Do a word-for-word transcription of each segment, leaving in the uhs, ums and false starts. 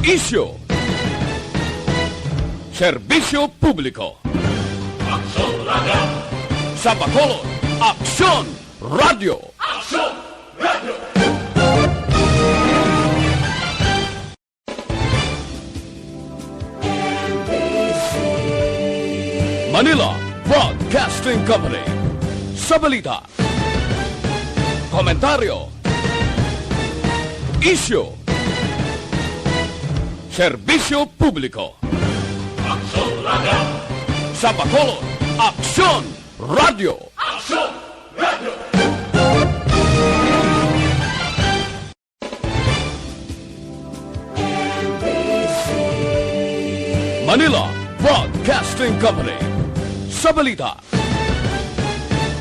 Isyu. Serbisyo publiko. Aksyon Radio. Sa Bacolod, Aksyon Radio. Aksyon Radio. Manila Broadcasting Company. Sa balita, komentaryo, isyu, serbisyo publiko. Aksyon Radio. Sa Bacolod, Aksyon Radio. Aksyon Radio. Manila Broadcasting Company. Sa balita,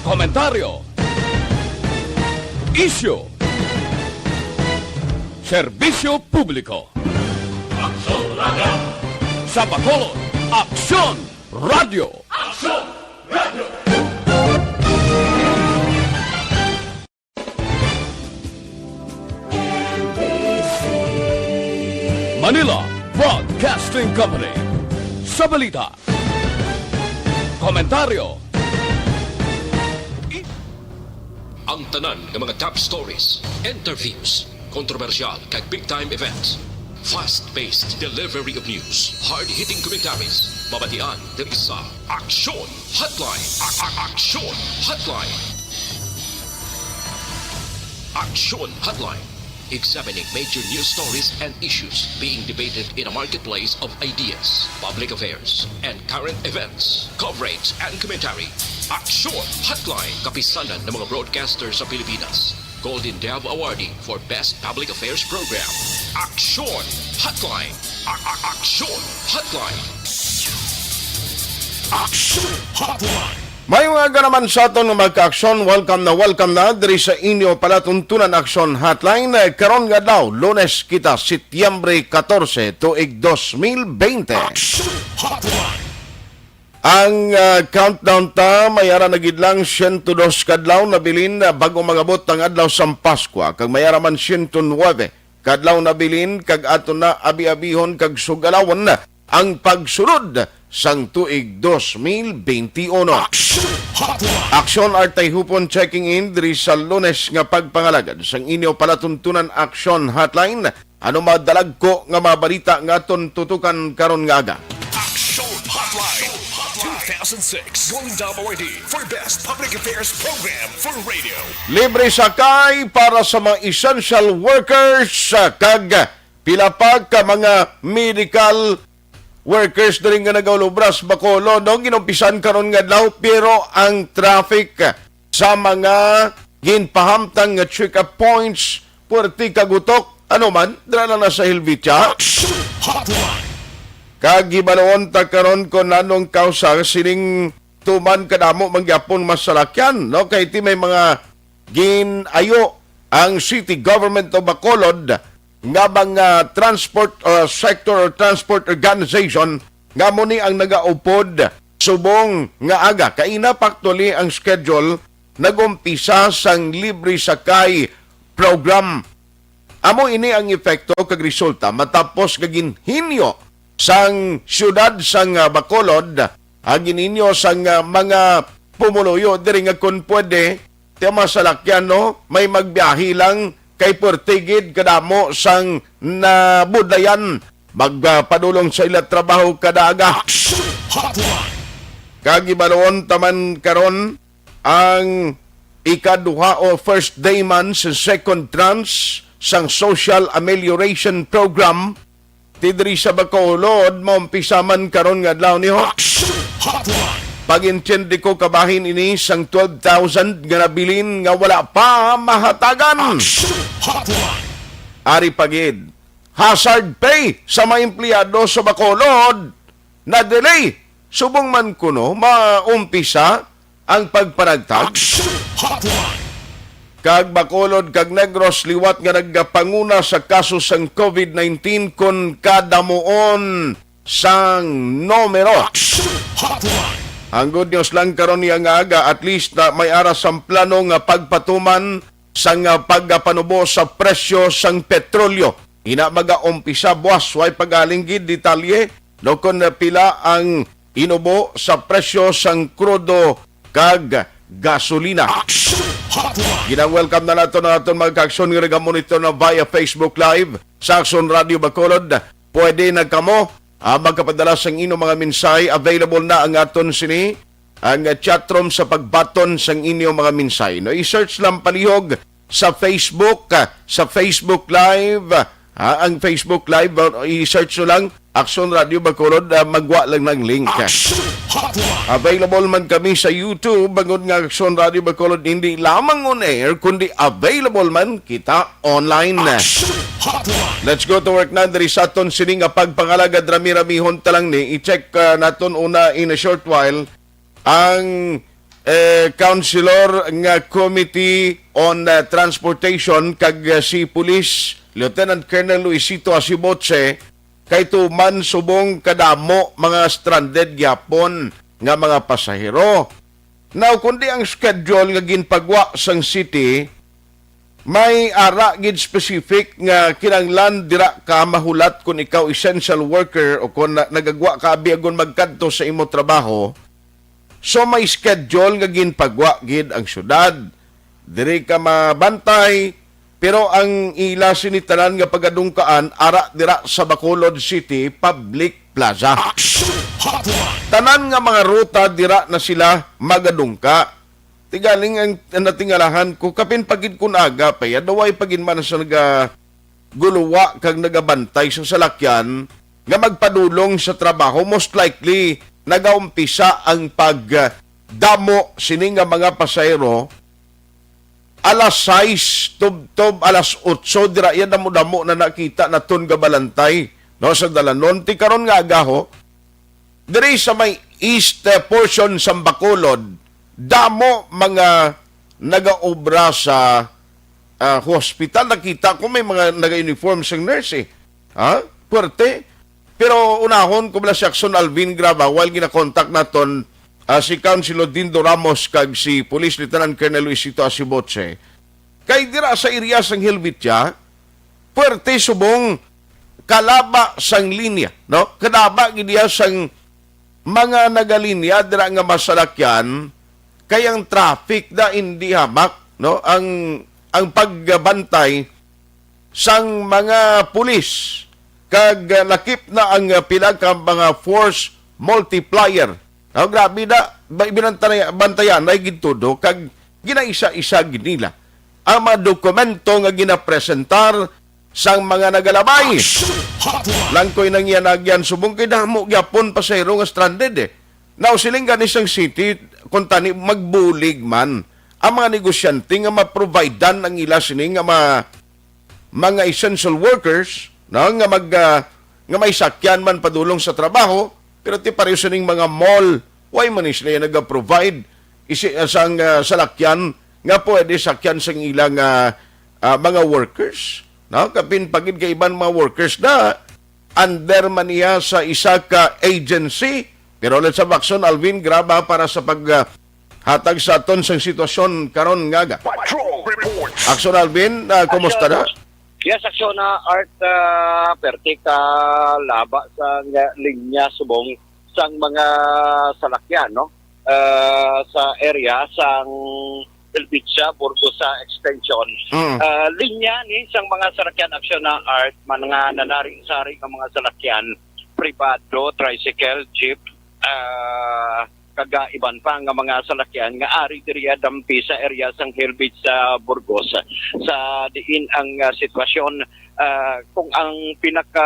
komentaryo, isyu, serbisyo publiko. Aksyon Radio. Sa Bacolod, Aksyon Radio. Aksyon Radio. Manila Broadcasting Company. Sa balita, komentaryo, i- Ang tanan nga mga top stories, interviews, kontrobersyal kag big time events, fast-paced delivery of news, hard-hitting commentaries, mabatian diri sa Aksyon Hotline. A- a- Aksyon Hotline. Aksyon Hotline. Examining major news stories and issues being debated in a marketplace of ideas, public affairs, and current events. Coverage and commentary. Aksyon Hotline. Kapisanan ng mga broadcaster sa Pilipinas. Golden Dove Awardee for Best Public Affairs Program. Aksyon Hotline. A- a- Aksyon Hotline. Aksyon Hotline. Maayong aga naman sa aton nga mga ka-aksyon. Welcome na welcome na diri sa inyo palatuntunan Aksyon Hotline. Eh, karon nga adlaw, Lunes kita, Setyembre katorse, tuig dos mil bente. Aksyon Hotline. Ang, ah, countdown ta, may ara na gid lang siyento dos kadlaw na bilin, ah, bago magabot ang adlaw sang Paskwa, kag may ara man siyento nuebe kadlaw na bilin, kag ato na abi-abihon kag sugalawon ang pagsulod sang tuig dos mil bente uno. Aksyon Hotline. Aksyon Artay Hupon checking in diri sa Lunes nga pagpangalagad sang inyo palatuntunan Aksyon Hotline. Ano madalagko nga mga balita nga aton tutukan karon nga aga? Aksyon Hotline two thousand six Golden Dove Awardee for Best Public Affairs Program for Radio. Libre sakay para sa mga essential workers, ah, kag pila pa ka mga medical workers diri nga nagaulobra sa Bacolod, no? Ginumpisan karon nga adlaw, pero ang traffic sa mga ginpahamtang nga check-up points, puwerte kagutok, ano man, dira lang na sa Helvetia. Action Hotline. Kag hibaluon ta karon kon anong kausa sining tuman kadamo man gyapon masalakyan, no? Kay ti may mga gin-ayo ang City Government of Bacolod nga mga transport, uh, sector or transport organization nga amo ni ang nagaupod subong nga aga. Kaina pa actually ang schedule nag-umpisa sang libre sakay program. Amo ini ang epekto kag resulta matapos nga ginhinyo sang siyudad sang, ah, Bacolod, ah, ginhinyo sang, ah, mga pumuluyo diri nga kon pwede, ti ang mga salakyan, no, may magbiyahe lang kay puwerte gid kadamo sang nabudlayan magpadulong sa ila trabaho kada aga. Action Hotline. Kag hibaluon ta man karon ang ikaduha o first day man sa second tranche sang Social Amelioration Program ti diri sa Bacolod, maumpisa man karon nga adlaw ni ho. Action Hotline. Pag-intindi ko kabahin ini sang twelve thousand nga nabilin nga wala pa mahatagan. Action Hotline. Ari pa gid, hazard pay sa mga empleyado sa Bacolod na-delay. Subong man kuno maumpisa ang pagpanagtag. Action Hotline. Kag Bacolod kag Negros liwat nga nagapanguna sa kaso sang COVID nineteen kon kadamuon sang numero. Action Hotline. Ang good news lang karon niya nga aga, at least na may ara sang plano nga pagpatuman sang, ah, pagpanubo sa presyo sang petrolyo. Ina magaumpisa buwas, way pagaling gid detalye, no, kon pila ang inubo sa presyo sang krudo kag gasolina. Action Hotline. Gina-welcome na nato ang aton mga ka-aksyon nga nagamonitor na via Facebook Live sa Aksyon Radio Bacolod. Pwede na kamo, ah, magkapadala sang inyong mga mensahe. Available na ang aton sini, ang, ah, chat room sa pagbaton sang inyong mga mensahe. No, i-search lang palihog sa Facebook, ah, sa Facebook Live, ah, ang Facebook Live, ah, i-search nyo lang Aksyon Radio Bacolod, ah, magwa lang ng link. Action Hotline. Available man kami sa YouTube, bangod nga Aksyon Radio Bacolod hindi lamang on air, kundi available man kita online. Action Hotline. Let's go to work na diri sa aton sini nga pagpangalagad, rami-ramihon ta lang ni. I-check, ah, naton una in a short while ang, eh, Councilor nga Committee on, ah, Transportation kag, ah, si Police Lieutenant Colonel Luisito Asiboche, kay tuman subong kadamo mga stranded gyapon nga mga pasahero. Now, kundi ang schedule nga ginpagwa sang city, may ara gid specific nga kinahanglan dira ka mahulat kon ikaw essential worker o kon na-, nagagwa ka abi agon magkadto sa imo trabaho. So, may schedule nga ginpagwa gid ang syudad. Diri ka mabantay, pero ang ila sini tanan nga pagadungkaan ara dira sa Bacolod City Public Plaza. Action Hotline. Tanan nga mga ruta dira na sila magadungka. Tigaling ang, ang natingalahan ko, kapin pagid kun aga pa, ya, daway pagid man sa nagaguluwa kag nagabantay sa salakyan nga magpadulong sa trabaho, most likely nagaumpisa ang pagdamo sini nga mga pasahero alas sais tubtob alas otso, dira iya damo-damo na nakita naton gabalantay, no, sa dalanon. Ti karon nga agaho, diri sa may east, eh, portion sa Bacolod, damo mga nagaobra sa, ah, hospital. Nakita ko may mga naga-uniform sang nurse, eh. Ha? Puwerte. Pero unahon ko bala si Aksyon Alvin Graba while ginakontak naton, ah, si Councilor Dindo Ramos kag si Police Lieutenant Colonel Luisito Asiboche. Kay dira sa area sang Helvetia, puwerte subong kalaba sang linya, no? Kalaba gid iya sang mga nagalinya dira nga masalakyan, kay ang traffic da indi hamak, no? Ang, ang pagbantay sang mga pulis, kag, ah, lakip na ang, ah, pila ka mga force multiplier. Oh, grabe na, ba-, binantay-, bantayan na gid todo, kag ginaisa-isa gid nila ang mga dokumento nga ginapresentar sang mga nagalabay. Action Hotline. Langkoy nang iyan agyan subong kay damo gyapon pasahero nga stranded, eh. Now, siling gani sang city, kung tani magbulig man ang mga negosyante nga maprovidean ang ila sini nga ma-, mga essential workers, no, nga mag, ah, nga may sakyan man padulong sa trabaho, pero ti pareho sining mga mall, why man ni sila nag-provide isi, ah, sang, ah, salakyan nga pwede sakyan sang ilang, ah, ah, mga workers, no? Kapin pagid kay iban mga workers na under man niya sa isa ka agency. Pero let's have action, Alvin Graba, para sa pag, ah, hatag sa aton sang sitwasyon karon nga aga. Patrol Report. Action, Alvin, ah, kumusta na? Yes, Aksyon na Art, ah, perti ka laba sa nga linya subong sang mga salakyan, no? Ah, sa area sang Helvetia, Burgos sa extension. Mm. Ah, linya ni sang mga salakyan, Aksyon na Art, man nga nanari-sari nga mga salakyan, pribado, tricycle, jeep, ah, kag, ah, iban pa nga mga salakyan nga ari diri, ah, dampi sa area sang Helvetia sa Burgos, sa diin ang, ah, sitwasyon, ah, kung ang pinaka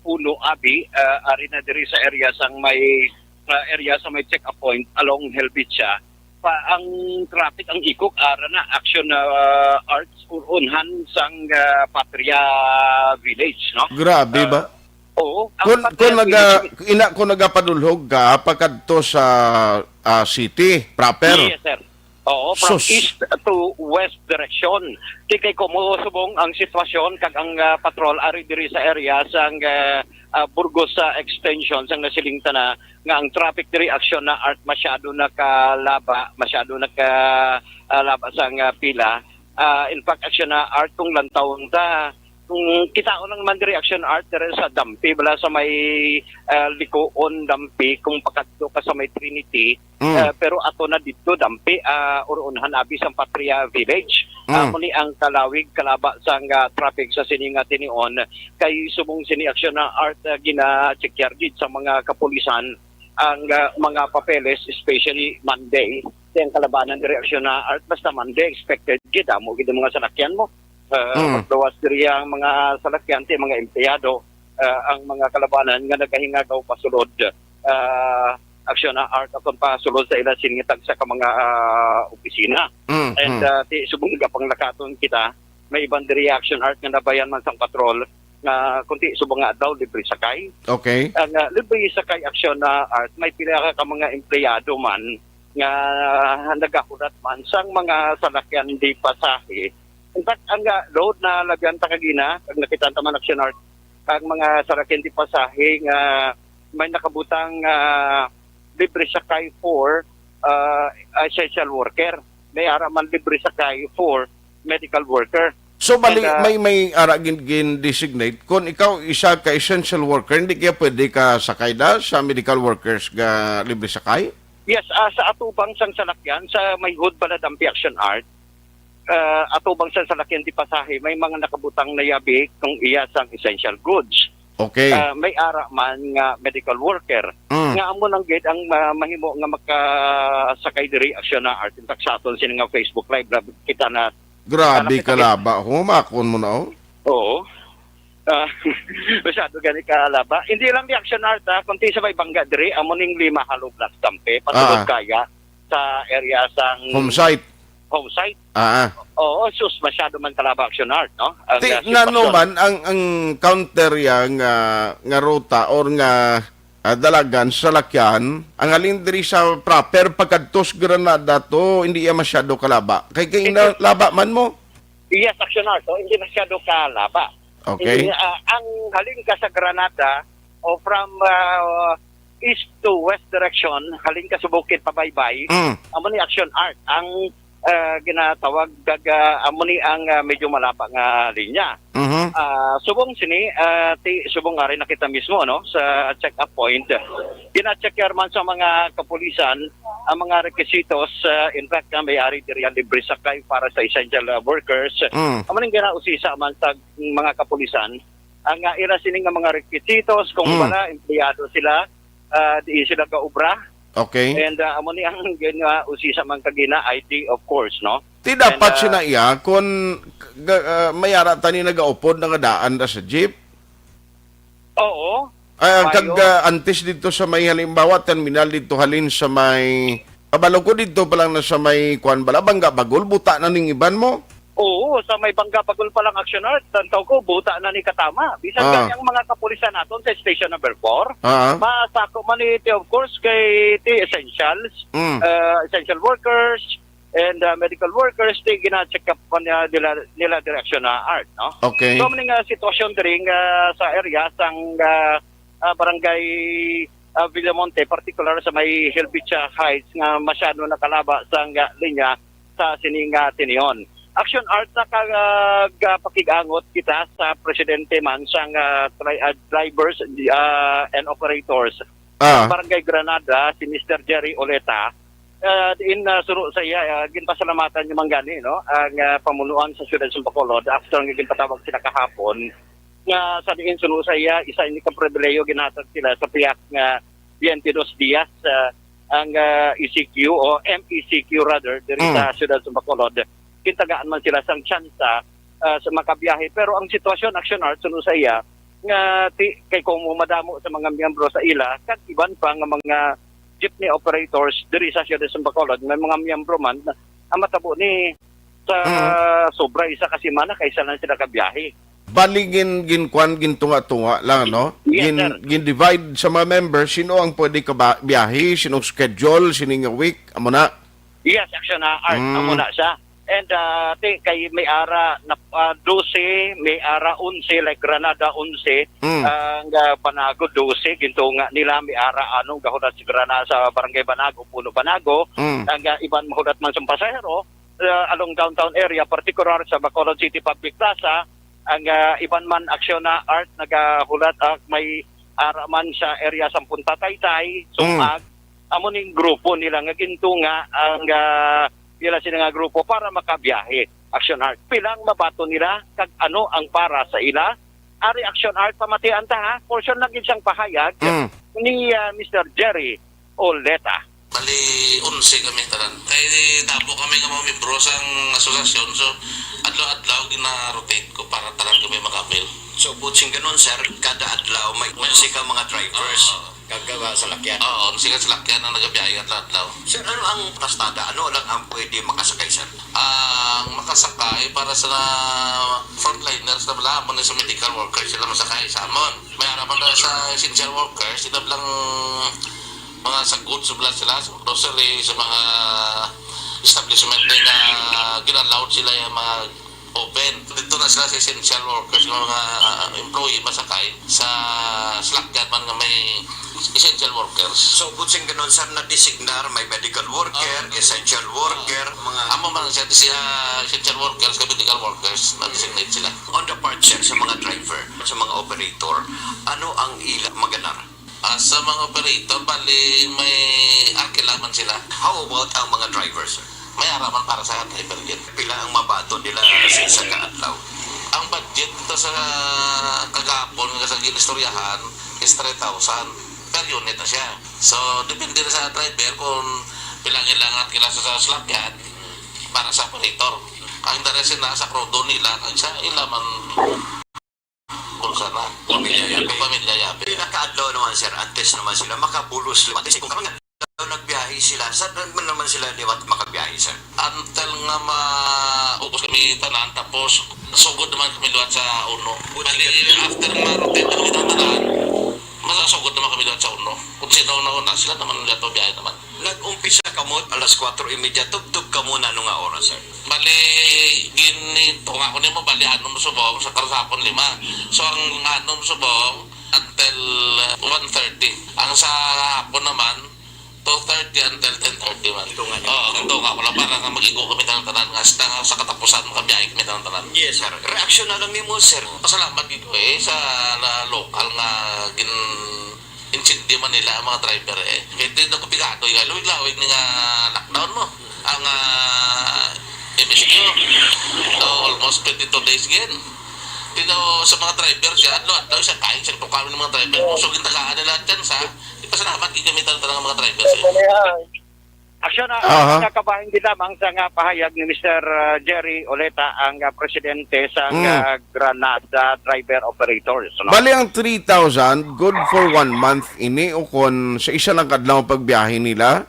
puno abi, ah, ari na diri sa area sang may, ah, area sa may check-up point along Helvetia. Pa, ang traffic, ang ikog, ara na, Aksyon na, ah, Arts, urunhan sang, ah, Patria Village, no? Grabe ba? Ah, oo, ang Kung, Patria kung naga-, Village. Ina, kung nagapadulhog ka, pakadto sa, ah, city proper? Yes, sir. Oo, from Sus. East to west direction. Ti kay kumo subong ang sitwasyon kag ang, ah, patrol ari diri sa area sang, ah, ah, Burgos sa extension sang nasiling ta na nga ang traffic diri, Aksyon na Art, masyado na kalaba, masyado na ka, ah, laba sang, ah, pila. Ah, in fact, Aksyon na Art, kung lantawon ta, Mm, kita ko lang man diri, Action Art, diri sa Dampi, bala sa may, ah, Likuon, Dampi, kung pakadto ka sa may Trinity, Mm. ah, pero ato na dito, Dampi, ah, Urunhan, abi sang Patria Village. Mm. Amo ni ang kalawig, kalaba sang, ah, traffic sa sini nga tinion, kay subong sini, Action Art, ah, gina-check yard gid sa mga kapulisan ang, ah, mga papeles, especially Monday. Kay ang kalabanan diri, Action Art, basta Monday, expected gid, amo gid ang mga salakyan mo. Ah, Mm. magluwas diri ang mga salakyan, ti mga empleyado, ah, ang mga kalabanan nga nagahingagaw pasulod, ah, Action Art, akon pasulod sa ila sini nga tagsa ka mga, ah, opisina. Mm, And, mm. ah, ti subong nga panglakaton kita, may iban diri, Action Art, nga nabayan man sang patrol nga kunti subong nga adlaw libre sakay. Okay. Ang, ah, libre sakay, Action Art, may pila ka mga empleyado man nga nagahulat man sang mga salakyan di pasahe. In fact, ang, ah, load na labyan ta kagina, kag nakita ta man, Action Art, ang mga salakyan di pasahe nga may nakabutang, ah, libre sakay for, ah, essential worker. May ara man libre sakay for medical worker. So, bali, And, ah, may, may ara gin, gin-designate. Kung ikaw isa ka essential worker, hindi kaya pwede ka sakay da sa medical workers nga libre sakay? Yes, ah, sa atubang sang salakyan, sa may hood pala Dampi, Action Art, ah, atubang sang salakyan di pasahe, may mga nakabutang na yabi kung iya sang essential goods. Okay. Ah, may ara man nga medical worker. Mm. Nga amo lang gid ang ma-, mahimo nga makasakay diri, Action Art. In fact, sa aton sini nga Facebook Live, grabe kita na Grabe kalaba. Humakon mo na, oh. Oo. Ah, masyado gani kalaba. Hindi lang di, Action Art, ah, kundi sa may bangga diri, amo ning lima hollow blocks Dampi, pasulod Ah. kaya sa area sang Home site. home site. Ah. Oo, sus, masyado man kalaba, Action Art, no? Ang, Ti, ah, nano sitwasyon. man ang, ang counter ya nga, nga ruta or nga, ah, dalagan sa salakyan, ang halin diri sa proper pagkadtos Granada to, hindi iya masyado kalaba. Kay, kay Hindi. na, laba man mo. Yes, Action Art, oh, hindi masyado kalaba. Okay. Hindi, ah, ang halin ka sa Granada o from, ah, east to west direction, halin ka sa bukid pabaybay, Mm. amo ni Action Art ang, ah, ginatawag kag, ah, amo ni ang, ah, medyo malaba nga linya. Mhm. Ah, subong sini, ah, ti, subong ari na kita mismo, no, sa check-up point. Gina-check man sa mga kapulisan ang mga requisitos, ah, in fact, nga may ari diri ang libre sakay para sa essential, ah, workers. Mm. Amo ning ginausisa man sa mga kapulisan ang, ah, ira sini nga mga requisitos, kung Mm. wala, empleyado sila, ah, di sila gaobra. Okay. And, ah, amo ni ang ginausisa man kagina, I D, of course, no? Ti dapat And, ah, sina iya, kung, ga-, ah, may ara tani nagaupod, nangadaan na sa jeep? Oo. Ah, kag, Mayo. ah, antes dito sa may, halimbawa, terminal dito halin sa may, kabalo ko dito pa lang na sa may, kuan bala, Bangga Bagol, buta na ning iban mo? Oo, sa may Bangga Bagol pa lang, Action Art, tantaw ko, buta na ni katama. Bisan Ah. gani ang mga kapulisan naton sa station number four, Ah. masako man ni, ti, of course, kay ti essentials, Mm. ah, essential workers, and, ah, medical workers, ti gina-check up man, ah, nila, nila direksyon na, Art, no? Okay. So, mani nga sitwasyon diri nga sa area sang, ah, ah, barangay, ah, Villamonte, particular sa may Helvetia Heights nga masyado nakalaba sang, ah, linya sa sini nga tinion. Action Art, nakagapakig-angot kita sa presidente man sang, ah, tri-, ah, drivers, ah, and operators Ah. sa Barangay Granada, si Mister Jerry Oleta. Ah, diin, ah, suro sa iya, ah, ginpasalamatan niya man gani, no, ang, ah, pamunuan sa siyudad sa Bacolod after nga ginpatawag sila kahapon nga sa diin, suno sa iya, isa ini ka pribilehiyo ginhatag sila sa pihak nga twenty-dos Diaz, ah, ang, ah, E C Q o M E C Q rather, diri Mm. sa siyudad sa Bacolod. Kintagaan man sila sang tsansa, ah, sa makabiyahe. Pero ang sitwasyon, Action Art, suno sa iya, nga ti-, kay kung madamo sa mga miyembro sa ila, kag iban pa nga mga jeepney operators diri sa siyudad sa Bacolod, may mga miyembro man, ang matabo ni sa Mm. sobra isa ka semana kaysa lang sila kabiyahe. Bali, gin-, gin-, kwan, gintunga-tunga lang, no? Yes, Gin-, sir. gin-divide sa mga members, sino ang pwede ka ba-, biyahe, sinong schedule, sining week, amo na. Yes, Action Art, Mm. amo na siya. And, ah, ti, kay may ara na, ah, dose, may ara onse, like Granada onse, Mm. ang, ah, Banago dose, gintunga nila, may ara, ano, gahulat si Granada sa Barangay Banago, Puno Banago, Mm. ang, ah, iban mahulat man sa pasahero, ah, along downtown area, particular sa Bacolod City Public Plaza, Ang, ah, iban man, Aksyon na Art, nagahulat, ah, may ara man sa area sa Punta Taytay, Mm. Sumag, amo ning grupo nila nga gintunga ang, ah, nila sila nga grupo para makabiyahe. Aksyon Art, pila ang mabaton nila kag ano ang para sa ila? Ari, Aksyon Art, pamatian ta, ha? Portion lang gid sang pahayag Mm. ni, ah, Mister Jerry Oleta. Bali, onse kami tanan. Kay damo kami nga mga membro sang asosasyon. So, adlaw-adlaw gina-rotate ko para tanan kami maka-avail. So, buot sing ganun, sir, kada adlaw may onse ka mga drivers. Oo. Kag, ah, salakyan. Oo, onse ka salakyan ang nagabiyahe adlaw-adlaw. Sir, ano ang pastada? Ano lang ang pwede makasakay, sir? Ang makasakay para sa frontliners na bala, amo ni sa medical workers, sila masakay sa amon. May ara man na sa essential workers, sila lang mga sa goods, bala sila, sa grocery, sa mga establishment din nga gina-allowed sila yung mga open. Dito na sila sa essential workers, yung mga, ah, employee masakay sa salakyan man nga may essential workers. So, buot sing ganun, sir, na-designar, may medical worker, Ah, essential worker, mga Amo man siya, siya essential workers, kag medical workers, na-designate sila. On the part, sir, sa mga driver, sa mga operator, ano ang ila maganar? Ah, sa mga operator, bali may arkila man sila. How about ang mga driver, sir? May ara man para sa driver gid. Pila ang mabaton nila sa isa ka adlaw? Ang budget nito sa kagapon nga sa ginistoryahan is three thousand per unit na siya. So, depende na sa driver kung pila ang ilang arkila sa salakyan para sa operator. Ang dara sila sa krudo nila, ang sa ila man bulsa na. Pamilya yabi. Pamilya yabi. Pila ka adlaw naman, sir, antes naman sila makabulos liwat? Kasi kung karong adlaw nagbiyahe sila, sa man naman sila liwat makabiyahe, sir? Until nga maubos kami tanan, tapos sugod naman kami liwat sa uno. Buti Bali, ka- after ma-rotate kami tanan, masasugod naman kami liwat sa uno. Kung sino na una, sila naman liwat pabiyahe naman. Nag-umpisa kamo alas kwatro y media, tubtob kamo na ano nga oras, sir? Bali, ginitunga ko nimo, bali, anom subong, sa karusapon, lima. So, ang anom subong, until, uh, one thirty. Ang sa hapon naman, two thirty until ten thirty man. Tunga niyo. Oo, ang tunga ko lang para nga mag-igo kami tanan-tanan, nga sa, sa katapusan, makabiyahe kami tanan-tanan. Yes, sir. Reaksyon na lang nimo, sir. Pasalamat gid ko, eh, sa la-, lokal nga gin-, intindi man nila ang mga driver, eh. Kay di na ko pigado, eh, lawig-lawig ni nga lockdown mo. Ang, ah, M S Q. So, almost twenty-two days again. Di daw sa mga driver siya, adlaw-adlaw siya, kain siya, tukaw ng mga driver. So, gintagaan nila chance, ha? Di, pasalamat gid kami tanan-tanan nga mga driver siya. Aksyon na, Aha. Nakabahin gid lamang sa nga pahayag ni Mister, uh, Jerry Oleta, ang, uh, presidente sa, Mm. uh, Granada Driver Operators, no? Bali ang three thousand, good for one month ini o kon sa isa lang ka adlaw pagbiyahe nila?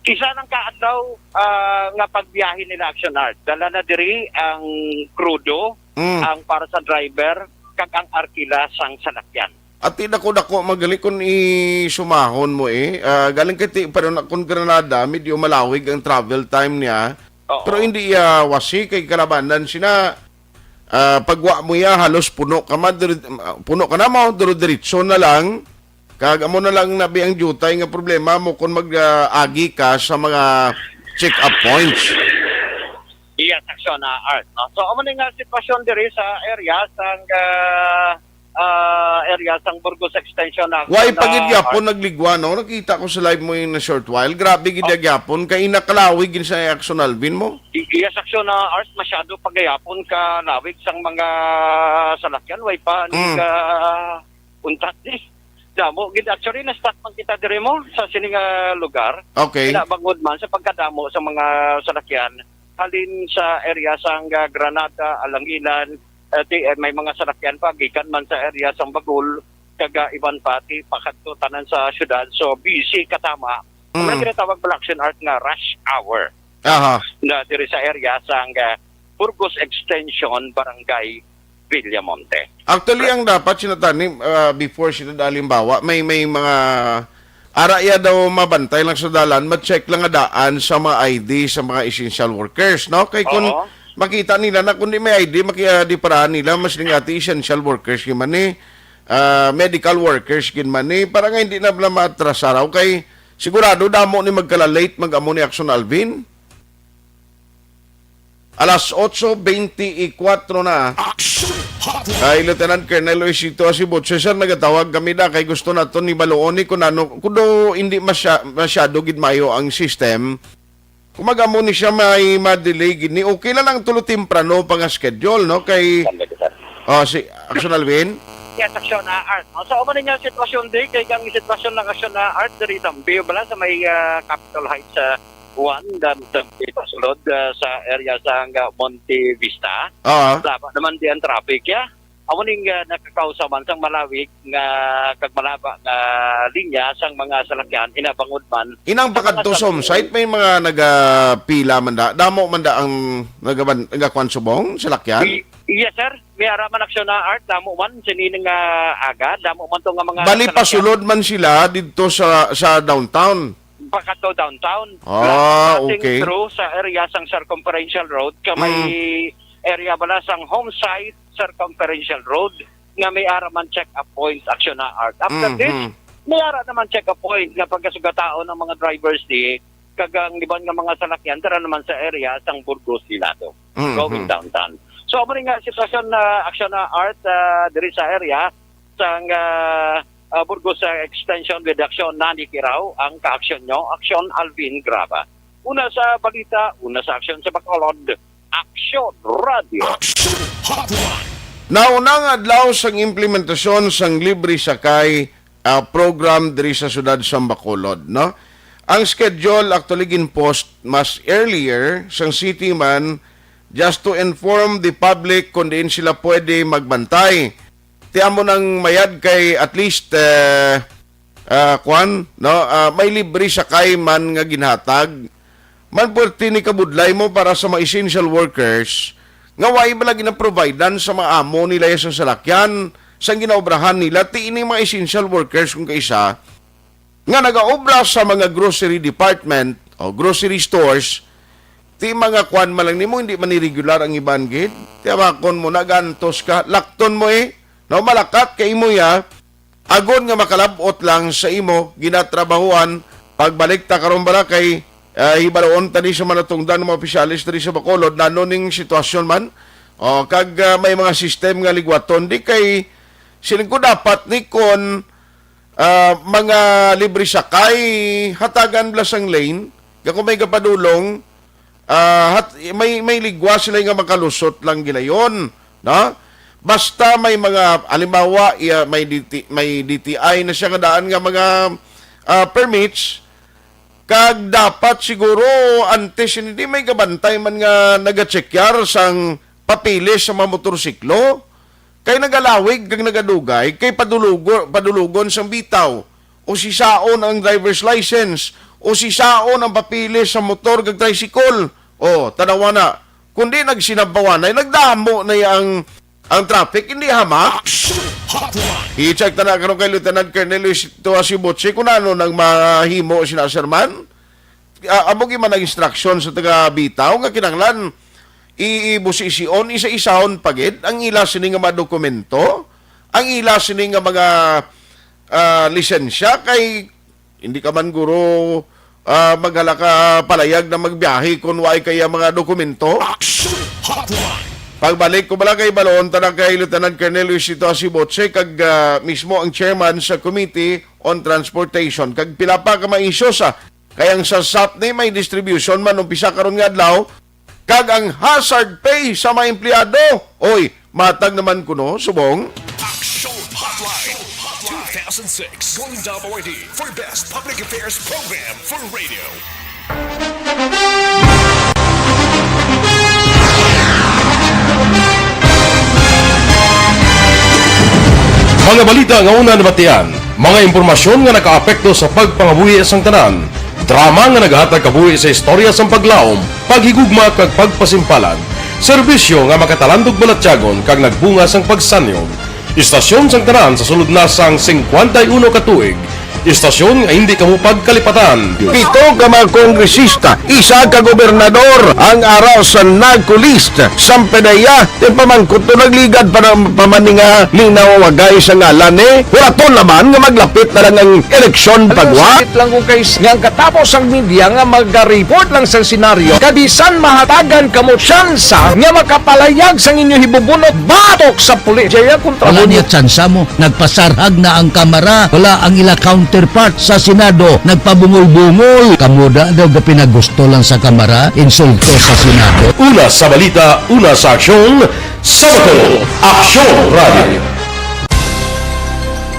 Isa lang ka adlaw, uh, nga pagbiyahe nila, Action Art. Dala na diri ang krudo, Mm. ang para sa driver, kag ang arkila sang salakyan. Ati dako-dako man gali kung isumahon mo, eh. Ah, galing kay ti-, pero na, kung Granada, medyo malawig ang travel time niya. Oo. Pero hindi iya wasi kay kalabanan sina, ah, pagwa mo iya, halos puno ka ma-, diri-, puno ka na mo, duro-diretso na lang. Kag amo na lang nabi ang diutay nga problema mo kung mag, ah, agi ka sa mga check-up points. Yes, Action, ah, Art, no? So, amo ni nga sitwasyon diri sa area sang, ah, ah, area sang Burgos Extension na Why na pa gid gyapon nagligwa, no? Nakita ko sa live mo in a short while. Grabe gid Oh. gyapon. Kay inakalawig gid sa Action Alvin mo. Y-, yes, Action, ah, Art, masyado pa gyapon ka lawig sang mga salakyan. Way pa Mm. ka untat ni. Damo gid. Actually, na-stuck man kita diri mo sa sini nga lugar. Okay. Kaya bangod man sa pagkadamo sa mga salakyan, halin sa area sang, ah, Granada, Alangilan, eh, ti-, eh, may mga salakyan pa gikan man sa area sang Bagul, kag, ah, iban pa ti pakadto tanan sa syudad. So, busy katama. Mm. Ang ginatawag pala, Action Art, nga rush hour Aha. na diri sa area sang, ah, Burgos Extension, Barangay Villamonte. Actually, ang dapat sinatani, ah, before sila, halimbawa, may, may mga ara iya daw mabantay lang sa dalan, ma-check lang nga daan sa mga I D, sa mga essential workers, no? Kay kung Oo. makita nila na kung di may I D, maki-, ah, di parahan nila, mas ning ati essential workers gid man ni, ah, medical workers gid man ni, para nga hindi na bala maatrasar. Okay, sigurado damo ni magkala-late, mag-amo ni Action Alvin. Alas otso beintikwatro na. Action! Kay Lieutenant Colonel Luisito Asibutse, sir, nagatawag kami da kay gusto naton ni baluon ni kung ano, kung do hindi masya, masyado gid mayo ang system. Kung magamo ni siya may ma-delay gid ni, okay na lang tulo temprano pa nga schedule, no? Kay, Sandali, sir. Oh, si Action Alvin? Yes, Action, ah, Art, no? So, amo ninyo ang sitwasyon di, kay ang sitwasyon ng Action, ah, Art, diri tambi, bala sa may, ah, Capitol Heights, ah, one, dan tambi, pasulod, ah, sa area sa, ah, Monte Vista. Oo. Laba naman di ang traffic, ya. Amo ning, ah, nakakausa man sang malawig nga kag malaba nga linya sang mga salakyan, inabangod man Inang sa mga pakadto sa salakyan. Home site, may mga nagapila man da, damo man da ang nagaban-, nagakuan subong, salakyan? Y-, yes, sir. May ara man aksyon na art, damo man, sini nga aga, damo man to nga mga Bali, salakyan. Pasulod man sila didto sa, sa downtown? Baka to downtown. Ah, Passing okay. through sa area sang Circumferential Road, ka may Mm. area bala sang Home Site Circumferential Road, nga may ara man check-up point, aksyon na art. After Mhm. this, may ara naman check-up point nga pagkasugataon ang mga drivers di, kag ang iban nga mga salakyan, tara naman sa area sang Burgos Hilado, Mhm. going downtown. So, amo ni nga sitwasyon na aksyon na art, ah, diri sa area sang, ah, ah, Burgos, ah, Extension with aksyon na ni Kiraw ang kaaksyon nyo, aksyon Alvin Graba. Una sa balita, una sa aksyon sa Bacolod, Aksyon Radio. Action Hotline. Naunang adlaw sang implementasyon sang libre sakay, ah, program diri sa siyudad sa Bacolod, no? Ang schedule actually ginpost mas earlier sang city man just to inform the public kung diin sila pwede magbantay. Ti amo nang mayad kay at least, eh, ah, kwan, no? Ah, may libre sakay man nga ginhatag. Man puwerte ni kabudlay mo para sa mga essential workers nga wa bala ginaprovidean sa mga amo nila sa salakyan sang ginaobrahan nila. Ti ini mga essential workers kung kaisa nga nagaobra sa mga grocery department o grocery stores, ti mga kwan man lang nimo, hindi man ni regular ang iban gid. Ti abakon mo, nagantos ka, lakton mo eh. No, malakat ka imo ya. Agod nga makalab-ot lang sa imo ginatrabahuan, pagbalik ta karon bala kay, ah, hibaluon ta ni sa manatungdan ng mga opisyalis diri sa Bacolod, nano ning sitwasyon man. O, kag, ah, may mga system nga ligwaton di kay siling ko dapat ni kon, ah, mga libre sakay, hatagan bala sang lane, nga kung may gapadulong, ah, hat-, may, may ligwa sila nga makalusot lang gilayon, no? Basta may mga, halimbawa, iya, may D T, may D T I na siya nga daan nga mga, ah, permits, kag dapat siguro antes hindi may gabantay man nga nagachekyar sang papeles sa mga motorsiklo, kay nagalawig kag nagadugay, kay padulugo-, padulugon sang bitaw, o sisaon ang driver's license, o sisaon ang papeles sa motor kag tricycle. O, tanawa na. Kundi nagsinabpawanay, nagdamo na ang, ang traffic, hindi hamak. Action Hotline. I-check ta na karon kay Lieutenant Colonel Luis Tuasi Butsi kung ano nang mahimo sina Sir Man. Ah, amo gyud man ang instruction sa taga Bitaw nga kinahanglan i-, ibusision, isa-isahon pa gid ang ila sini nga mga dokumento, ang ila sini nga mga, ah, lisensya, kay hindi ka man guro, ah, maghala ka palayag na magbiyahe kung waay kaya mga dokumento. Action Hotline. Pagbalik ko bala kay baloon ta na kay Lieutenant Colonel Luisito Asibotse kag, ah, mismo ang chairman sa Committee on Transportation. Kag pila pa ka mga issues, ah, kay ang sa SAP ni may distribution man umpisa karon nga adlaw, kag ang hazard pay sa mga empleyado. Oy, matag naman kuno, subong. Action Hotline two thousand six Golden Dove Awardee for Best Public Affairs Program for Radio. Mga balita nga una nabatian, mga impormasyon nga nakaapekto sa pagpangabuhi sang tanan, drama nga nagahatag kabuhi sa istorya sang paglaom, paghigugma kag pagpasimpalan, serbisyo nga makatalandog balatyagon kag nagbunga sang pagsanyog. Istasyon sang tanan sa sulod na sang singkwenta y uno ka tuig, Istasyon nga hindi kamo pagkalipatan. Pito ka mga kongresista, isa ka gobernador ang ara sa NAGCO list. Sampanaya, ti pamangkot to nagligad pa na, pa man ni nga linaw wagay sa ngalan ni. Huraton naman nga maglapit na lang ang eleksyon pagwa. Sakit lang kung kay nga ang katapos ang media nga mag-report lang sa senaryo, kabisan mahatagan kamo tsansa nga makapalayag sang inyo hibubunot batok sa pulis. Jaya kontra Wala mo niya tsansa mo. Nagpasarhag na ang Kamara. Wala ang ila counterpart sa Senado. Nagpabungol-bungol. Kamo da daw gapinagusto lang sa Kamara. Insulto sa Senado. Una sa balita, una sa aksyon, sa Bacolod, Aksyon Radio.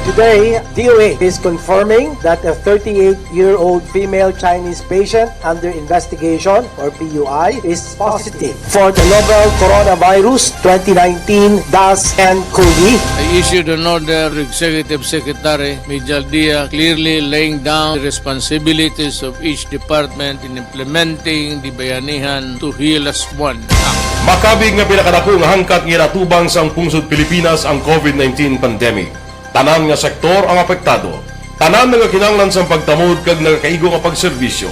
Today, D O H is confirming that a thirty-eight-year-old female Chinese patient under investigation, or P U I, is positive for the novel coronavirus twenty nineteen dash N cov. I issued an order to Executive Secretary Mijal Dia, clearly laying down the responsibilities of each department in implementing the Bayanihan to Heal Us One Act. Makabig nga pinakadako nga hangkat nga ginatubang sang pungsod Pilipinas ang covid nineteen pandemic. Tanan nga sektor ang apektado. Tanan nagakinahanglan sang pagtamod kag nagakaigo nga pagserbisyo.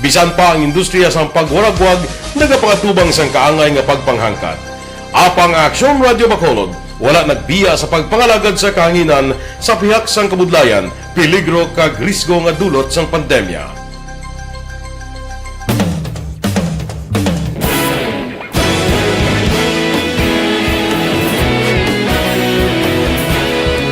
Bisan pa ang industriya sang pagwaragwag nagapangatubang sang kaangay nga pagpanghangkat. Apang ang Aksyon Radio Bacolod wala nagbiya sa pagpangalagad sa kahanginan sa pihak sang kabudlayan, peligro kag risgo nga dulot sang pandemya.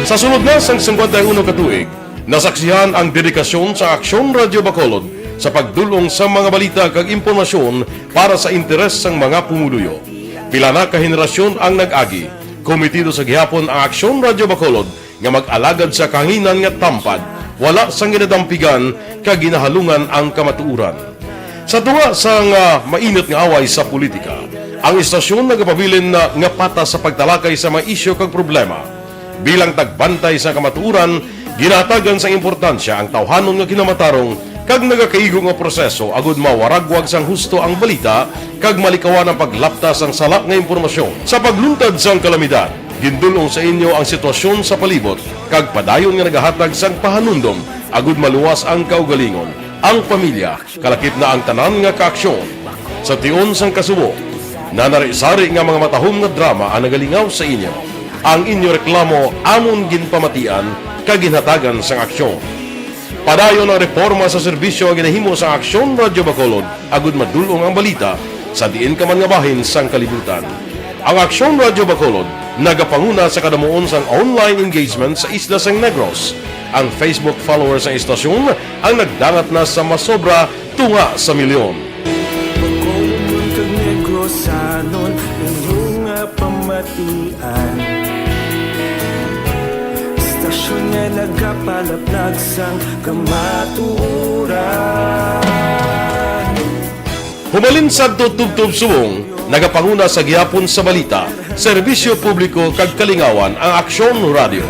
Sa sulod na sang singkwenta y uno ka tuig, nasaksihan ang dedikasyon sa Aksyon Radio Bacolod sa pagdul-ong sa mga balita kag impormasyon para sa interes sang mga pumuluyo. Pila na ka henerasyon ang nag-agi. Komitido sa gihapon ang Aksyon Radio Bacolod nga mag-alagad sa kahanginan nga tampad, wala sang ginadampigan kag ginahalungan ang kamatuoran. Sa tunga sang, ah, mainit nga away sa politika, ang istasyon nagapabilin na nga patas sa pagtalakay sa mga isyu kag problema. Bilang tagbantay sa kamatuoran, ginahatagan sang importansya ang tawhanon nga kinamatarong kag nagakaigo nga proseso agud mawaragwag sang husto ang balita kag malikawan ang paglapta sang sala nga impormasyon. Sa pagluntad sang kalamidad, gindul-ong sa inyo ang sitwasyon sa palibot kag padayon nga nagahatag sang pahanumdom agud maluwas ang kaugalingon, ang pamilya, kalakip na ang tanan nga kaaksyon. Sa tion sang kasubo, nanari-sari nga mga matahom nga drama ang nagalingaw sa inyo. Ang inyo reklamo amon ginpamatian kag ginhatagan sang aksyon. Padayon ang reporma sa serbisyo nga ginahimo sa Aksyon Radyo Bacolod agud madul-ong ang balita sa diin ka man nga bahin sang kalibutan. Ang Aksyon Radyo Bacolod nagapanguna sa kadamuon sang online engagement sa isla sang Negros. Ang Facebook followers sang istasyon ang nagdangat na sa masobra tunga sa milyon. Bacolodnon kag Negrosanon, inyo nga pamatian. Istasyon nga nagapalaplag sang kamatuoran. Hubalin sadto tubtob subong, nagapanguna sa gihapon sa balita, serbisyo publiko kag kalingawan ang Aksyon Radyo.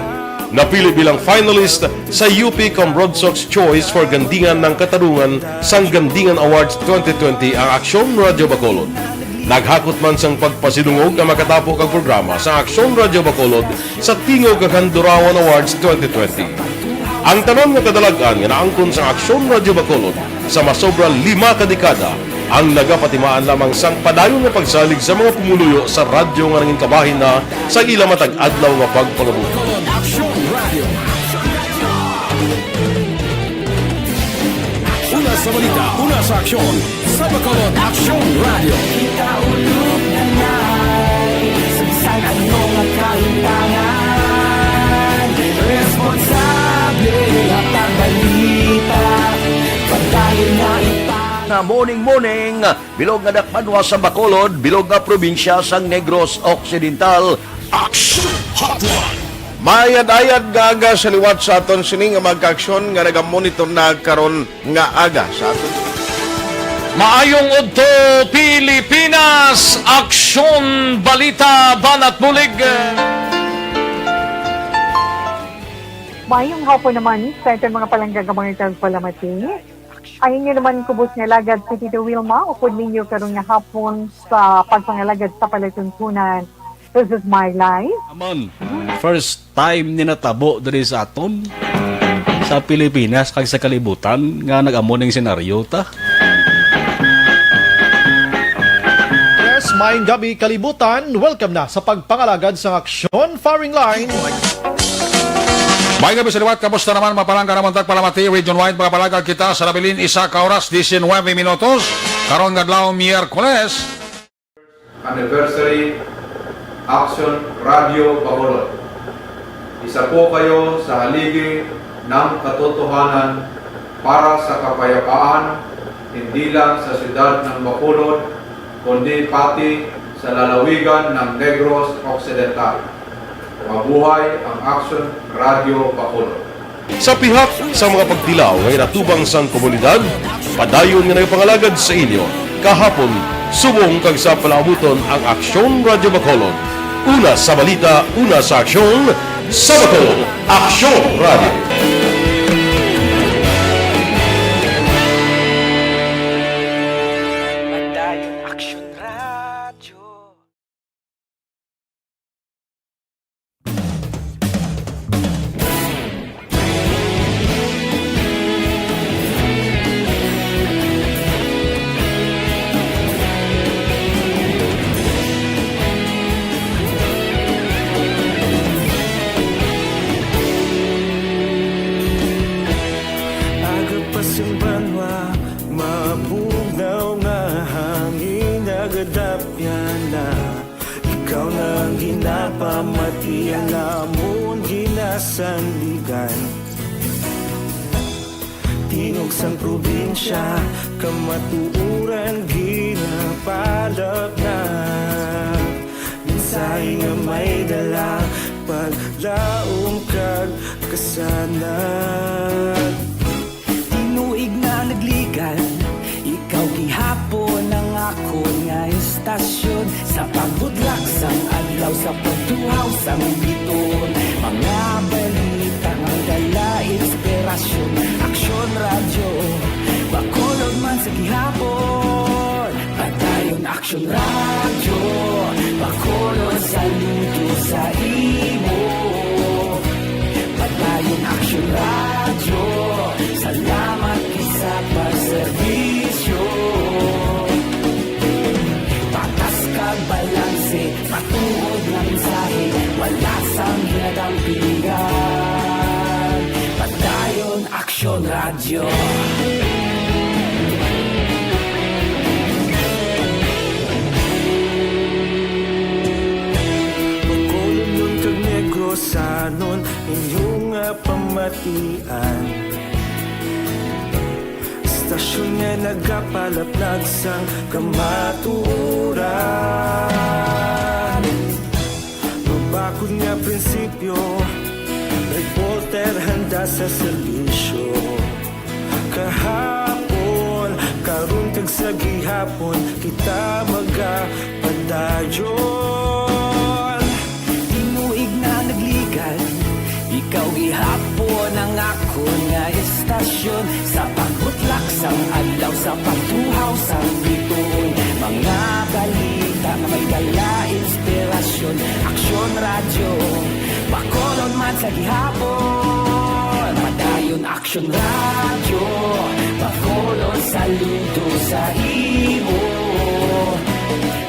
Napili bilang finalist sa U P Comrodsocs Choice for Gandingan ng Katarungan sang Gandingan Awards twenty twenty ang Aksyon Radyo Bacolod. Naghakot man sang pagpasidungog ang makatapo kag programa sa Aksyon Radyo Bacolod sa Tingog kag Handurawan Awards twenty twenty. Ang tanan nga kadalag-an nga naangkon sang Aksyon Radyo Bacolod sa masobra lima ka dekada ang nagapatimaan lamang sang padayon nga pagsalig sa mga pumuluyo sa radyo nga nangin kabahin na sa ila matag adlaw nga pagpangabuhi. Aksyon Radio. Una sa balita, una sa aksyon, sa Bacolod Aksyon Radio. Kita ulog na nai, sa bisan ano nga kaintangan, responsable, hatag balita, padayon na ipa- Na morning, morning, bilog nga dakbanwa sa Bacolod, bilog nga probinsya sang Negros Occidental. Action Hotline. Maayad-ayad nga aga sa liwat sa aton sini nga magkaaksyon nga nagamonitor na karon nga aga sa aton. Maayong udto, Pilipinas! Aksyon, balita, banat, bulig. Maayong hapon naman sa aton mga palangga nga mga tagpalamati. Ang inyo naman kubos nga alagad si Tito Wilma, upod ninyo karon nga hapon sa pagpangalagad sa palatuntunan. This is my life. Amon, first time ni natabo diri sa aton. sa Pilipinas kag sa kalibutan nga nag-amo ning senaryo ta. Yes, maayong gabi, kalibutan. Welcome na sa pagpangalagad sang Aksyon Firing Line. May gabi sa liwat, kamusta naman? Mapalangga naman tagpalamati, Region Wide, mga palagad kita sa nabilin, isa ka oras, diecinuebe minutos. Karon nga adlaw, Miyerkules. Anniversary, Aksyon Radio Bacolod. Isa po kayo sa haligi ng katotohanan para sa kapayapaan, hindi lang sa siyudad ng Bacolod, kundi pati sa lalawigan ng Negros Occidental. Mabuhay ang Aksyon Radio Bacolod. Sa pihak sa mga pagtilaw nga ginatubang sang komunidad, padayon nga nagapangalagad sa inyo kahapon, subong kag sa palaabuton ang Aksyon Radio Bacolod. Una sa balita, una sa aksyon, sa Bacolod, Aksyon Radio. Padayon Aksyon Radio. Aga pa sing banwa, mabugnaw nga hangin, nagadapyan na. Ikaw na ang ginapamati, ang amon ginasandigan. Tingog sang probinsya, kamatuoran ginapalapnap. Mensahe nga may dala, paglaom kag kasanag. Tinuig na nagligan, ikaw gihapon ang akon nga estasyon. Sa pagbudlak sang adlaw, sa pagtuhaw sang bituon, mga balita nga dala inspirasyon. Aksyon Radyo Bacolod man sa gihapon. Padayon Aksyon Radyo Bacolod, saludo sa imo. Padayon Aksyon Radyo, salamat gid sa pagserbisyo. Patas kag balanse, matuod nga mensahe, wala sang ginadampigan. Padayon Aksyon Radyo. Bacolodnon kag Negrosanon, inyo nga pamatian. Estasyon nga nagapalaplag sang kamatuoran. Mabakod nga prinsipyo, reporter handa sa serbisyo. Kahapon, karon kag sa gihapon, kita magapadayon. Tinuig na nagligan, ikaw gihapon ang akon nga estasyon. Sa pagbutlak sang adlaw, sa pagtuhaw sang bituon, mga balita nga may dala inspirasyon. Aksyon Radyo Bacolod man sa gihapon. Padayon Aksyon Radyo Bacolod, saludo sa imo.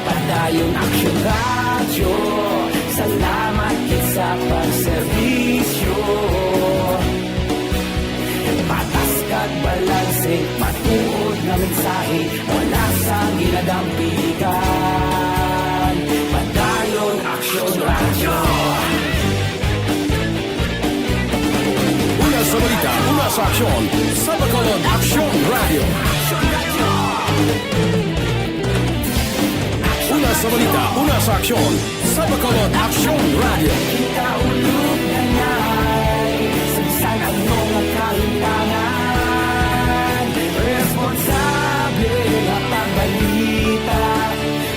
Padayon Aksyon Radyo, salamat gid sa pagserbisyo. Patas kag balanse, matuod nga mensahe, wala sang ginadampigan. Padayon Aksyon Radyo. Una sa balita, una sa aksyon, sa Bacolod Aksyon Radyo. Una sa balita, una sa aksyon, sa Bacolod Aksyon Radyo. Kita ulog na ngay, sa bisan ano nga kahimtangan, responsable nga pagbalita.